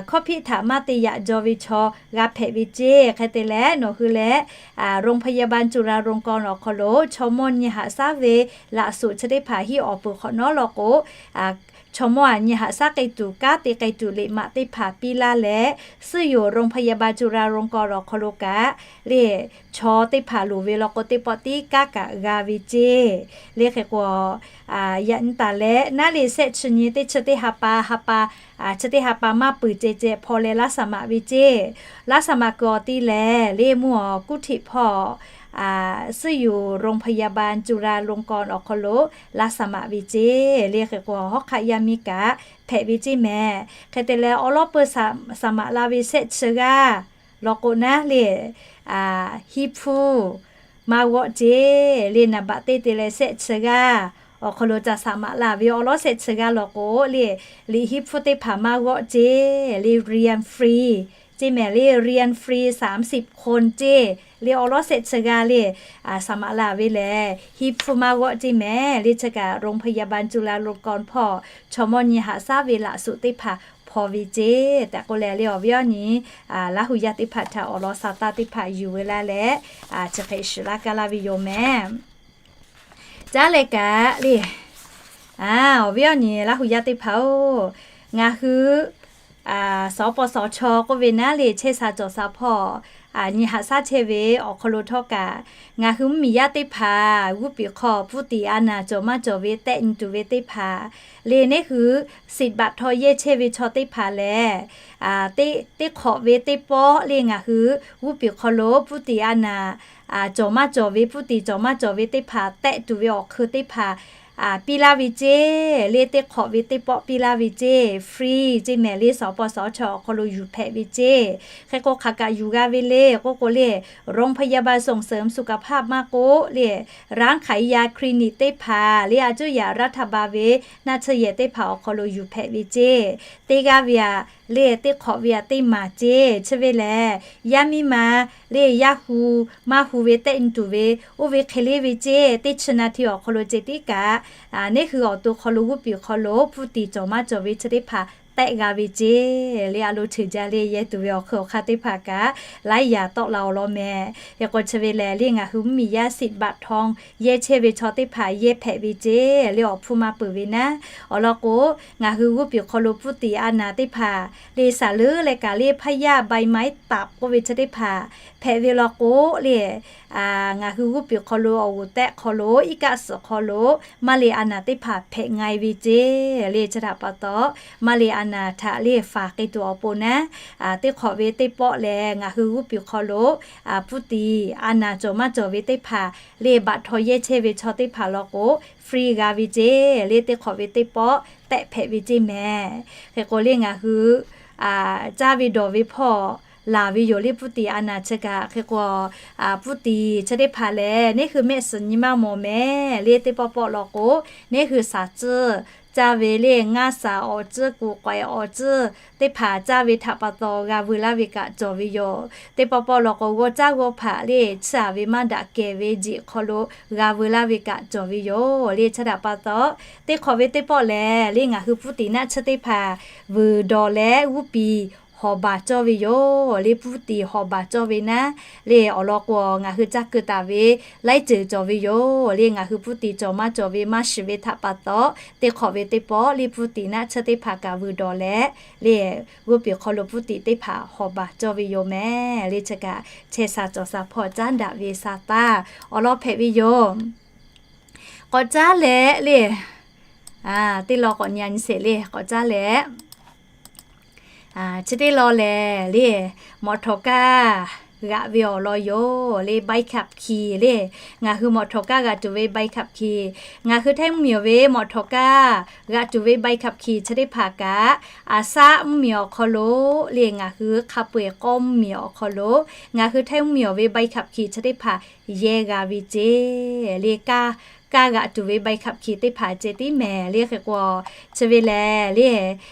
hkawˇ hpiˆ htaꞈ maˇ te yaꞈ jaw ve chaw g'a hpehꞈ ve ceˇ. Hk'e te leh nawˬ hui leh โรงพยาบาลจุฬาลงกรณ์ awˬ hk'aw lo chaw mawˇ nyi haꞈ shaˉ ve laꞈ suhˍ chi teˇ hpaˍ henˇ awˬ peuˬ hk'awꞈ nawˉ law k'o, chaw mawˇ aꞈ nyi haꞈ shaˉ k'ai tuˬ kanˉ te k'ai tuˬ liꞈ maꞈ teˇ hpaˍ piˇ laˇ leh, ซื่ออยู่โรงพยาบาลจุฬาลงกรณ์ awˬ hk'aw lo kaꞈ le chaw teˇ hpaˍ loˍ ve law k'o teˇ pawˆ tiˉ kanˉ kaꞈ g'a ve ceˇ. Le hk'e k'o, yaꞈ nyi taˍ leh naˉ le shehˆ chi nyi teˇ chi teˇ ha pa ha pa, chi teˇ ha pa maˇ peuˬ ceh ceh hpaw leh laˇ shaˍ maꞈ ve ceˇ. Laˇ shaˍ maꞈ kuiˬ awˬ ti lehˬ le mvuhˇ awˬ kuˉ hteꞈ hpawˇ ซื่ออยู่โรงพยาบาลจุฬาลงกรณ์ awˬ hk'aw lo laˇ shaˍ maꞈ ve ceˇ. Le hk'e k'o hawˉ hk'aˆ yaˇ miˇ kaꞈ hpehꞈ ve ceˇ mehˍ. Hk'e te leh awˉ lawˉ peuˬ shaˍ maꞈ la ve shehˆ chi g'aˇ law k'o naˉ le hiˉ hpfuhˇ maˇ g'awˆ ceˇ. Le naˍ baꞈ teˇ te leh shehˆ chi g'aˇ awˬ hk'aw lo ca shaˍ maꞈ la ve awˉ lawˉ shehˆ chi g'aˇ law k'o le, liꞈ hiˉ hpfuhˇ teˇ hpaˍ maˇ g'awˆ ceˇ. Le เรียนฟรี ceˇ mehˍ. Le เรียนฟรีสามสิบคน ceˇ. Le awˉ lawˉ shehˆ chi g'aˇ le shaˍ maꞈ la ve lehˬ hiˉ hpfuhˇ maˇ g'awˆ ceˇ mehˍ. Le chi kaꞈ โรงพยาบาลจุฬาลงกรณ์ hpawˇ chaw mawˇ nyi haꞈ shaˉ ve laꞈ suhˍ teˇ hpaˍ hpaw ve ceˇ tehꞈ k'oˆ leh le awˬ viˉ awˬ nyi Laˇ hu yaˇ teˇ hpaˍ htaꞈ awˬ lawn sha taˇ teˇ hpaˍ yuˬ ve laˇ leh, chi hk'e shiˍ laˇ kaˇ laˇ ve yoˬ mehˍ. Caˉ leh kaꞈ le, awˬ viˉ awˬ nyi Laˇ hu yaˇ teˇ hpaˍ-oˬ, ngaˬ hui sawˉ paw sawˉ chaw k'oˆ ve naˉ le chehˇ sha cawˬ sha hpawˇ nyi haꞈ shaˉ chehˇ ve awˬ hk'aw lo htawˇ kaꞈ, ngaˬ hui mvuhˇmiˬ yaˇ teˇ hpaˍ g'uˇ piˍ hk'aw ผู้ติดอาหาร cawˬ maˇ cawˬ ve tehˆ nyi tuˬ ve teˇ hpaˍ le, neˇ hui สิทธิ์บัตรทอง yehˇ chehˇ ve chaw teˇ hpaˍ lehˬ, teˇ hk'awꞈ ve teˇ pawˆ le ngaˬ hui g'uˇ piˍ hk'aw lo ผู้ติดอาหาร cawˬ maˇ cawˬ ve, ผู้ติด cawˬ maˇ cawˬ ve teˇ hpaˍ tehˆ tuˬ ve awˬ hk'eun teˇ hpaˍ piˇ laˇ ve ceˇ. Le teˇ hk'awꞈ ve teˇ pawˆ piˇ laˇ ve ceˇ, free ceˇ mehˍ. Le sawˉ paw sawˉ chaw awˬ hk'aw lo yuˬ hpehꞈ ve ceˇ. Hk'e k'o hk'aˬ kaꞈ yuˬ g'a ve le k'oˆ k'o le, โรงพยาบาลส่งเสริมสุขภาพ maˇ k'oˆ le, ร้านขายยา คลินิก teˇ hpaˍ le a cuˇ yaꞈ รัฐบาล ve naˆ tsuhˇ yehˬ teˇ hpaˍ awˬ hk'aw lo yuˬ hpehꞈ ve ceˇ. Teˇ g'aˇ ve aꞈ le teˇ hk'awꞈ ve aꞈ teˇ maˍ ceˇ. Chi ve lehˬ, yaˇ miˇ ma le yaˇ hu maˇ hu ve tehˆ nyi tuˬ ve oˇ ve hk'e le ve ceˇ. Teˇ chi naˍ hti awˬ hk'aw lo ceh tiˉ kaꞈ, neˇ hui awˬ to hk'aw lo g'uˇ piˍ hk'aw lo ผู้ติด cawˬ maˇ cawˬ ve chi teˇ hpaˍ tehˆ g'a ve ceˇ. Le a lo cheuˬ jaˇ le yehˇ tuˬ ve awˬ hk'eun awˬ hk'aˇ teˇ hpaˍ kaꞈ laiˉ yaꞈ tawˆ la awˬ lawn mehˍ. Hk'e k'o chi ve lehˬ le ngaˬ hui mvuhˇmiˬ yaˇ สิทธิ์บัตรทอง yehˇ chehˇ ve chaw teˇ hpaˍ yehˇ hpehꞈ ve ceˇ. Le awˬ hpfuhˇ maˇ peuˬ ve naˉ, awˬ lawn k'o, ngaˬ hui g'uˇ piˍ hk'aw lo ผู้ติดอาหาร teˇ hpaˍ le shaˍ leuˉ leh kaꞈ le พยาธิใบไม้ตับ k'oˆ ve chi teˇ hpaˍ hpehꞈ ve law k'o le, ngaˬ hui g'uˇ piˍ hk'aw lo awˬ g'uˬ tehˆ hk'aw lo iˉ kaˆ suhˍ hk'aw lo maˇ le a naˍ teˇ hpaˍ hpehꞈ nga e ve ceˇ. Le chi htaꞈ pa taw, maˇ le a naˍ htaꞈ le faˍ k'ai tuˬ awˬ pon naˉ, teˇ hk'awꞈ ve teˇ pawˆ lehˬ ngaˬ hui g'uˇ piˍ hk'aw lo ผู้ติดอาหาร cawˬ maˇ cawˬ ve teˇ hpaˍ le บัตรทอง yehˇ chehˇ ve chaw teˇ hpaˍ law k'o free g'a ve ceˇ. Le teˇ hk'awꞈ ve teˇ pawˆ tehˆ hpehꞈ ve ceˇ mehˍ. Hk'e k'o le ngaˬ hui caˇ ve dawˬ ve hpawˇ laˬ ve yoˬ le ผู้ติดอาหาร chi kaꞈ. Hk'e k'o ผู้ติด chi teˇ hpaˍ lehˬ neˇ hui mehˆ suhˍ nyi maˇ mawˬ mehˍ. Le teˇ pawˆ pawˆ law k'o, neˇ hui shaˍ tcuhˇ caˇ ve le ngaˇ shaˍ awˬ tcuhˇ kuˬ k'awehꞈ awˬ tcuhˇ teˇ hpaˍ caˇ ve htaꞈ pa taw g'a veu laˇ ve kaꞈ cawˬ ve yoˬ. Teˇ pawˆ pawˆ law k'o g'aw caˇ g'aw hpaꞈ le chiˇ aꞈ ve maˇ daꞈ kehˬ ve jeꞈ hk'aw lo g'a veu laˇ ve kaꞈ cawˬ ve yoˬ. Le chi htaꞈ pa taw, teˇ hk'awꞈ ve teˇ pawˆ lehˬ le ngaˬ hui ผู้ติด naˆ tsuhˇ teˇ hpaˍ vuiˬ dawˬ leh g'uˇ piˍ hawˍ baˬ cawˇ ve yoˬ. Le พูดติด hawˍ baˬ cawˇ ve naˉ, le awˬ lawn k'o ngaˬ hui caˇ keu taˍ ve laiˉ ceuˬ cawˬ ve yoˬ. Le ngaˬ hui พูดติด cawˬ maˇ cawˬ ve maˇ shiˍ ve htaꞈ pa taw, teˇ hk'awꞈ ve teˇ pawˆ le พูดติด naˆ tsuhˇ teˇ hpaˍ kaꞈ vuiˬ dawˬ leh, le g'oˇ piˍ hk'aw lo พูดติด teˇ hpaˍ hawˍ baˬ cawˇ ve yoˬ mehˍ. Le chi kaꞈ chehˇ sha cawˬ sha hpawˇ caˉ daꞈ ve sha taˇ awˬ lawn hpehꞈ ve yoˬ. K'awꞈ caˉ leh le, teˇ law k'awꞈ nyi a nyi sheˍ le k'awꞈ caˉ leh, chi teˇ law lehˬ le, mawꞈ htawˍ kaˇ g'aꞈ ve awˬ lawn yoˬ. Le ใบขับขี่ le, ngaˬ hui mawꞈ htawˍ kaˇ g'aꞈ tuˬ ve ใบขับขี่. Ngaˬ hui Htaiˇ mvuhˇmiˬ awˬ ve mawꞈ htawˍ kaˇ g'aꞈ tuˬ ve ใบขับขี่ chi teˇ hpaˍ kaꞈ, aˬ saˆ mvuhˇmiˬ awˬ hk'aw lo le ngaˬ hui hk'a peu-eˬ k'awˇ mvuhˇmiˬ awˬ hk'aw lo ngaˬ hui Htaiˇ mvuhˇmiˬ awˬ ve ใบขับขี่ chi teˇ hpaˍ yehˇ g'a ve ceˇ. Le kaˇ, kaˇ g'aꞈ tuˬ ve ใบขับขี่ teˇ hpaˍ ceh tiˉ mehˍ. Le hk'e k'o, chi ve lehˬ le,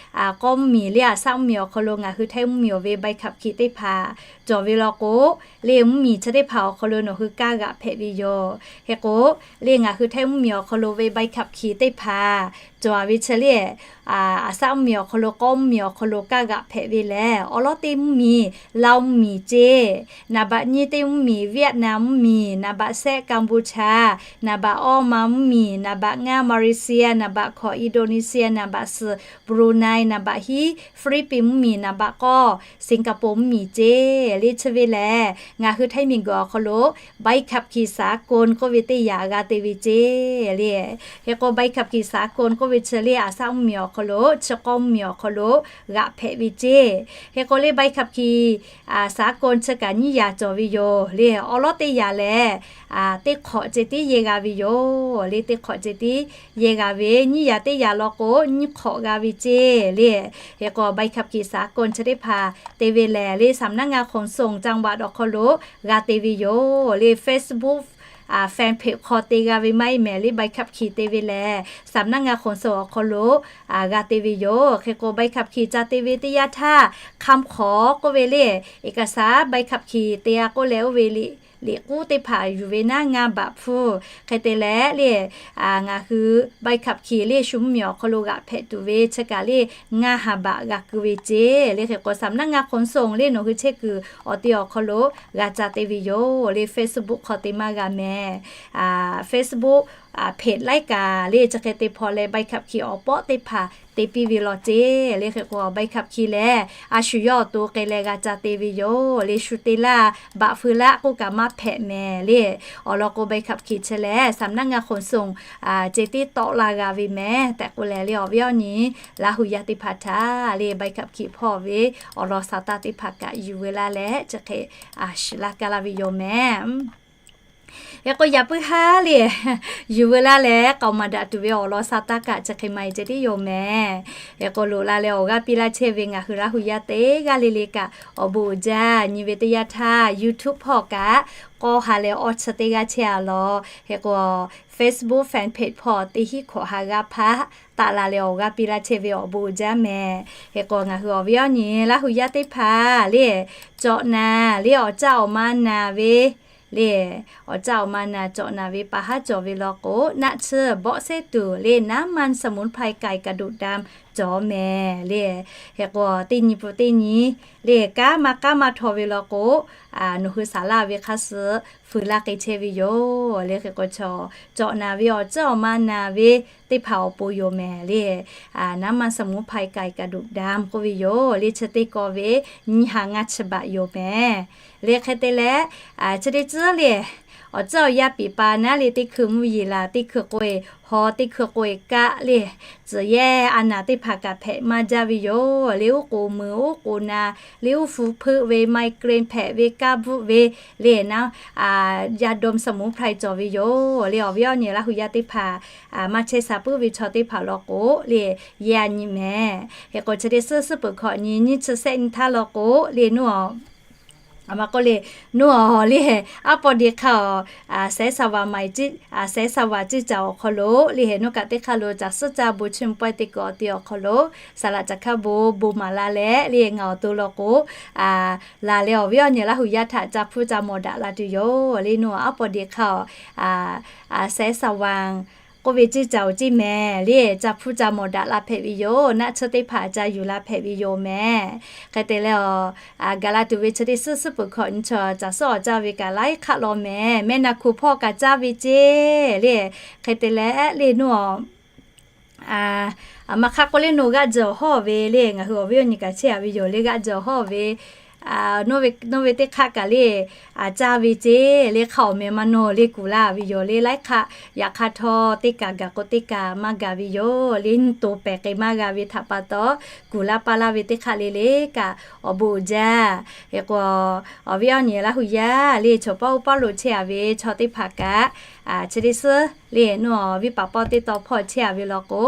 k'awˇ mvuhˇmiˬ le aˬ saˆ mvuhˇmiˬ awˬ hk'aw lo ngaˬ hui Htaiˇ mvuhˇmiˬ awˬ ve ใบขับขี่ teˇ hpaˍ cawˬ ve law k'o, le mvuhˇmiˬ chi teˇ hpaˍ awˬ hk'aw lo nawˬ hui kaˇ g'aꞈ hpehꞈ ve yoˬ. Hk'e k'o, le ngaˬ hui Htaiˇ mvuhˇmiˬ awˬ hk'aw lo ve ใบขับขี่ teˇ hpaˍ cawˬ ve chi le, aˬ saˆ mvuhˇmiˬ awˬ hk'aw lo k'awˇ mvuhˇmiˬ awˬ hk'aw lo kaˇ g'aꞈ hpehꞈ ve lehˬ, awˬ lawˉ teˇ mvuhˇmiˬ Laoˇ mvuhˇmiˬ ceˇ, naˍ baꞈ nyiˇ teˇ mvuhˇmiˬ Vietnam mvuhˇmiˬ, naˍ baꞈ shehˆ Cambodia, naˍ baꞈ awˇ Ma mvuhˇmiˬ, naˍ baꞈ ngaˇ Malaysia, naˍ baꞈ hkawꞈ Indonesia, naˍ baꞈ suhˍ Brunei, naˍ baꞈ hiˉ Philippines mvuhˇmiˬ, naˍ baꞈ k'awˇ Singapore mvuhˇmiˬ ceˇ. Le chi ve lehˬ ngaˬ hui Htaiˇ miˬguiˬ awˬ hk'aw lo ใบขับขี่สากล k'oˆ ve teˇ yaꞈ g'a te ve ceˇ le. Hk'e k'o ใบขับขี่สากล k'oˆ ve chi le aˬ saˆ mvuhˇmiˬ awˬ hk'aw lo, chi k'awˇ mvuhˇmiˬ awˬ hk'aw lo g'aꞈ hpehꞈ ve ceˇ. Hk'e k'o le ใบขับขี่สากล chi kaꞈ nyiˇ yaꞈ cawˬ ve yoˬ le. Awˬ lawˉ teˇ yaꞈ lehˬ, teˇ hk'awꞈ ceh tiˉ yehˇ g'a ve yoˬ le. Teˇ hk'awꞈ ceh tiˉ yehˇ g'a ve, nyiˇ yaꞈ teˇ yaꞈ law k'o nyiˇ hk'awꞈ g'a ve ceˇ le. Hk'e k'o ใบขับขี่สากล chi teˇ hpaˍ te ve lehˬ le สำนักงานขนส่งจังหวัด awˬ hk'aw lo g'a te ve yoˬ le. Facebook fanpage hk'aw te g'a ve maˇ heˆ mehˍ le ใบขับขี่ te ve lehˬ สำนักงานขนส่ง awˬ hk'aw lo g'a te ve yoˬ. Hk'e k'o ใบขับขี่ ca te ve teˇ yanˇ htaˇ คำขอ k'oˆ ve le, เอกสาร ใบขับขี่ te-a k'oˆ leh oˇ ve liꞈ k'uˉ teˇ hpaˍ yuˬ ve naˉ ngaˇ baꞈ hpfuhˇ. Hk'e te leh le, ngaˬ hui ใบขับขี่ le shu mvuhˇmiˬ awˬ hk'aw lo g'aꞈ hpehꞈ tuˬ ve chi kaꞈ le ngaˇ ha baꞈ g'a keu ve ceˇ le. Hk'e k'o สำนักงานขนส่ง le nawˬ hui chehˇ kuiˬ awˬ te awˬ hk'aw lo g'a ca te ve yoˬ le. Facebook hk'aw te maˇ g'a mehˍ. Facebook page laiˉ kaꞈ le chi hk'e te hpaw leh ใบขับขี่ awˬ pawˆ teˇ hpaˍ te piˇ ve law ceˇ le. Hk'e k'o ใบขับขี่ lehˬ a shu yawˇ awˬ to k'ai leh g'a ca te ve yoˬ le. Shu te laˇ, baꞈ feu laˇ k'oˆ kaꞈ maˇ hpehꞈ mehˍ le. Awˬ lawn k'o ใบขับขี่ chi lehˬ สำนักงานขนส่ง ceh tiˉ tawˆ la g'a ve mehˍ tehꞈ k'oˆ leh le awˬ viˉ awˬ nyi Laˇ hu yaˇ teˇ hpaˍ htaꞈ le ใบขับขี่ hpawˇ ve awˬ lawn sa taˇ teˇ hpaˍ kaꞈ yuˬ veu laˇ leh chi hk'e shiˍ laˇ kaˇ laˇ ve yoˬ mehˍ. Hk'e k'o yaꞈ puiˉ haˉ le yuˬ veu laˇ leh k'aoˍ maˍ daꞈ tuˬ ve awˬ lawn sa taˇ kaꞈ chi hk'e maˇ heˆ ceh tiˉ yoˬ mehˍ. Hk'e k'o loꞈ la leh awˬ g'aˇ piˇ laˇ chehˇ ve ngaˬ hui Laˇ hu yaˇ teˇ g'aˇ le le kaꞈ awˬ bon uiˍ jaˇ. Nyi ve teˇ yanˇ htaˇ YouTube hpawˇ kaꞈ k'awˇ ha leh awˇ chi teˇ g'aˇ chehˇ-a lawˬ. Hk'e k'o Facebook fanpage hpawˇ teˇ hinˉ hkawꞈ ha g'aˇ hpaˇ taˆ la leh awˬ g'aˇ piˇ laˇ chehˇ ve awˬ bon uiˍ jaˇ mehˍ. Hk'e k'o ngaˬ hui awˬ viˉ awˬ nyi Laˇ hu yaˇ teˇ hpaˍ le cawꞈ naˍ le awˬ caˇ awˬ ma naˍ ve le, awˬ caˇ awˬ ma naˍ cawꞈ naˍ ve pa haˉ cawˬ ve law k'o naˆ tsuhˇ bawˆ sehˉ tuˬ le น้ำมันสมุนไพรไก่กระดูกดำ cawˬ mehˍ le. Hk'e k'o teˇ nyi pun teˇ nyi le kanˉ maˇ kanˉ maˇ htaw ve law k'o nawˬ hui saˍ laˇ ve hk'a suh feu laˇ k'ai chehˇ ve yoˬ le. Hk'e k'o chaw cawꞈ naˍ ve awˬ caˇ awˬ ma naˍ ve teˇ hpaˍ awˬ pon yoˬ mehˍ le. น้ำมันสมุนไพรไก่กระดูกดำ k'oˆ ve yoˬ le. Chi teˇ kaw ve nyiˇ ha ngaˇ chi baꞈ yoˬ mehˍ le. Hk'e te leh chi teˇ tcuhˉ le awˬ tcuhˉ awˬ yanˇ piˍ pa naˉ le teˇ hkui mvuhˇ yeˬ laˬ, teˇ hkui k'oꞈ-e haw, teˇ hkui k'oꞈ-e kaˆ le, tcuhˬ yehˇ a naˍ teˇ hpaˍ kaꞈ hpehꞈ maˇ jaˇ ve yoˬ le. Uˉ k'oˍ muiˬ uˉ k'oˍ na le, uˉ hpu hpeuˆ ve, migraine hpehꞈ ve, kaˇ bvuhˆ ve le, yadom สมุนไพร cawˬ ve yoˬ le. Awˬ viˉ awˬ nyi Laˇ hu yaˇ teˇ hpaˍ maˇ chehˇ sha puiˉ ve chaw teˇ hpaˍ law k'o le yehˇ a nyi mehˍ. Hk'e k'o chi teˇ suhˉ suhˉ peuˬ hkawꞈ nyi nyiˇ chi sehˆ nyi htaˇ law k'o le nuˇ a maˇ k'oˆ le, nuˇ a le aˉ pawˇ de hk'aˇ a, sehˉ sa vaˍ maˍ, sehˉ sa vaˍ ciˇ caˬ awˬ hk'aw lo le nuˇ kaꞈ teˇ hk'aˇ lo caˬ suhˉ caˇ bon chiˇ mvuh pawehˇ teˇ kuiˬ awˬ te awˬ hk'aw lo saˍ laꞈ caˬ hk'aˇ bon bon maˍ la leh le ngaˬ awˬ to law k'o laˬ leh awˬ viˉ awˬ nyi Laˇ hu yaˇ htaꞈ ca hpuˇ ca mawˬ daꞈ la tuˬ yoˬ le nuˇ a aˉ pawˇ de hk'aˇ a, sehˉ sa vaˍ k'oˆ ve ceˇ caˬ-oˬ ceˇ mehˍ le. Ca hpuˇ ca mawˬ daꞈ la hpehꞈ ve yoˬ. Naˆ tsuhˇ teˇ hpaˍ ca yuˬ la hpehꞈ ve yoˬ mehˍ. Hk'e te leh, a, gaˬ la tuˬ ve chi teˇ suhˉ suhˉ peuˬ hkawꞈ nyi chaw caˬ suhˉ awˬ caˇ ve kaꞈ laiˉ hk'aˆ law mehˍ. Mehˆ na hkuˬ hpawˇ kaꞈ caˇ ve ceˇ le. Hk'e te leh le nuˇ a, a, maˇ hk'aˆ k'oˆ le, nawˬ g'aˆ jehˬ awˬ hawˉ ve le, ngaˬ hui awˬ viˉ awˬ nyi kaꞈ chehˇ a ve yoˬ le, g'aˆ jehˬ awˬ hawˉ ve, a, nawˇ ve, nawˇ ve teˇ hk'aˆ kaꞈ le, a, caˇ ve ceˇ le, hk'aˆ awˬ meh maˇ nawˬ le kuˬ laˇ ve yoˬ le, laiˉ hk'aˆ yaꞈ hk'aˇ htawˇ teˇ kaˬ gaˬ k'o teˇ kaˬ maˇ gaˬ ve yoˬ le, nyi to pehˬ k'ai maˇ g'a ve htaꞈ pa taw, kuˬ laˇ paˇ laˇ ve teˇ hk'aˆ le le kaꞈ awˬ bon uiˍ jaˇ. Hk'e k'o, awˬ viˉ awˬ nyi Laˇ hu yaˇ le, chaw pawˆ oˇ pawˆ lo chehˇ a ve chaw teˇ hpaˍ kaꞈ, a, chi teˇ suhˉ le nuˇ a viˉ paˍ pawˆ teˇ taw hpawˇ chehˇ a ve law k'o,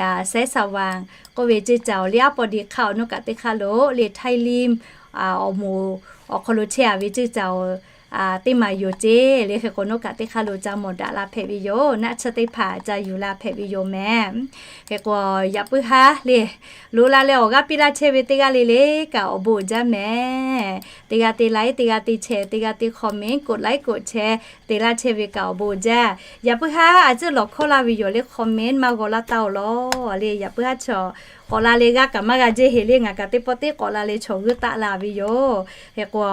a, แสงสว่าง k'oˆ ve ceˇ caˬ-oˬ le, aˉ paw de hk'aˆ awˬ nawˉ kaꞈ teˇ hk'aˆ lo le, ไทยริม a, awˬ moˍ awˬ hk'aw lo chehˇ a ve ceˇ caˬ-oˬ, a, teˇ maˍ yoˬ ceˇ le. Hk'e k'o nawˉ kaꞈ teˇ hk'aˆ lo ca mawˬ daꞈ la hpehꞈ ve yoˬ. Naˆ tsuhˇ teˇ hpaˍ ca yuˬ la hpehꞈ ve yoˬ mehˍ. Hk'e k'o, yaꞈ puiˉ haˉ le, loꞈ la leh awˬ g'aˇ piˇ laˇ chehˇ ve teˇ g'aˇ le le kaꞈ awˬ bon uiˍ jaˇ mehˍ. Teˇ g'aˇ te like, teˇ g'aˇ te share, teˇ g'aˇ te comment, กดไลค์ กดแชร์ te laˇ chehˇ ve kaꞈ awˬ bon uiˍ jaˇ. Yaꞈ puiˉ haˉ a ciˉ lawˬ hkawˇ laˇ ve yoˬ le, comment maˇ g'aw laˇ taˇ-oˬ lawˬ le. Yaꞈ puiˉ haˉ chaw k'awꞈ la leh g'aˇ kaꞈ maˇ g'a jehˇ heˍ le, ngaˬ kaꞈ teˇ pawˆ teˇ k'awꞈ la leh chaw g'uˇ taˆ la ve yoˬ. Hk'e k'o,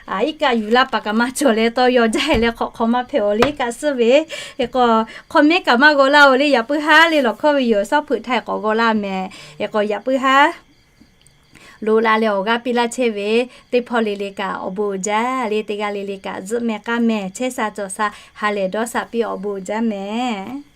a, iˉ kaˆ yuˬ laˇ paˍ kaꞈ maˇ cawˬ leh tawˇ yaw jaˇ heˍ leh hk'awꞈ hk'aw maˇ hpehꞈ awˬ le iˉ kaˆ suhˉ ve. Hk'e k'o, comment kaꞈ maˇ g'aw laˇ-oˬ le. Yaꞈ puiˉ haˉ le lawˬ hkawˇ ve yoˬ, ชอบ hpeuꞈ htaˇ k'awꞈ g'aw laˇ mehˍ. Hk'e k'o yaꞈ puiˉ haˉ loꞈ la leh awˬ g'aˇ piˇ laˇ chehˇ ve teˇ hpawˇ le le kaꞈ awˬ bon uiˍ jaˇ le. Teˇ g'aˇ le le kaꞈ zuhˆ meh k'aˇ meh, chehˇ sha cawˬ sha, ha lehˬ dawˇ sha piˇ awˬ bon uiˍ jaˇ mehˍ.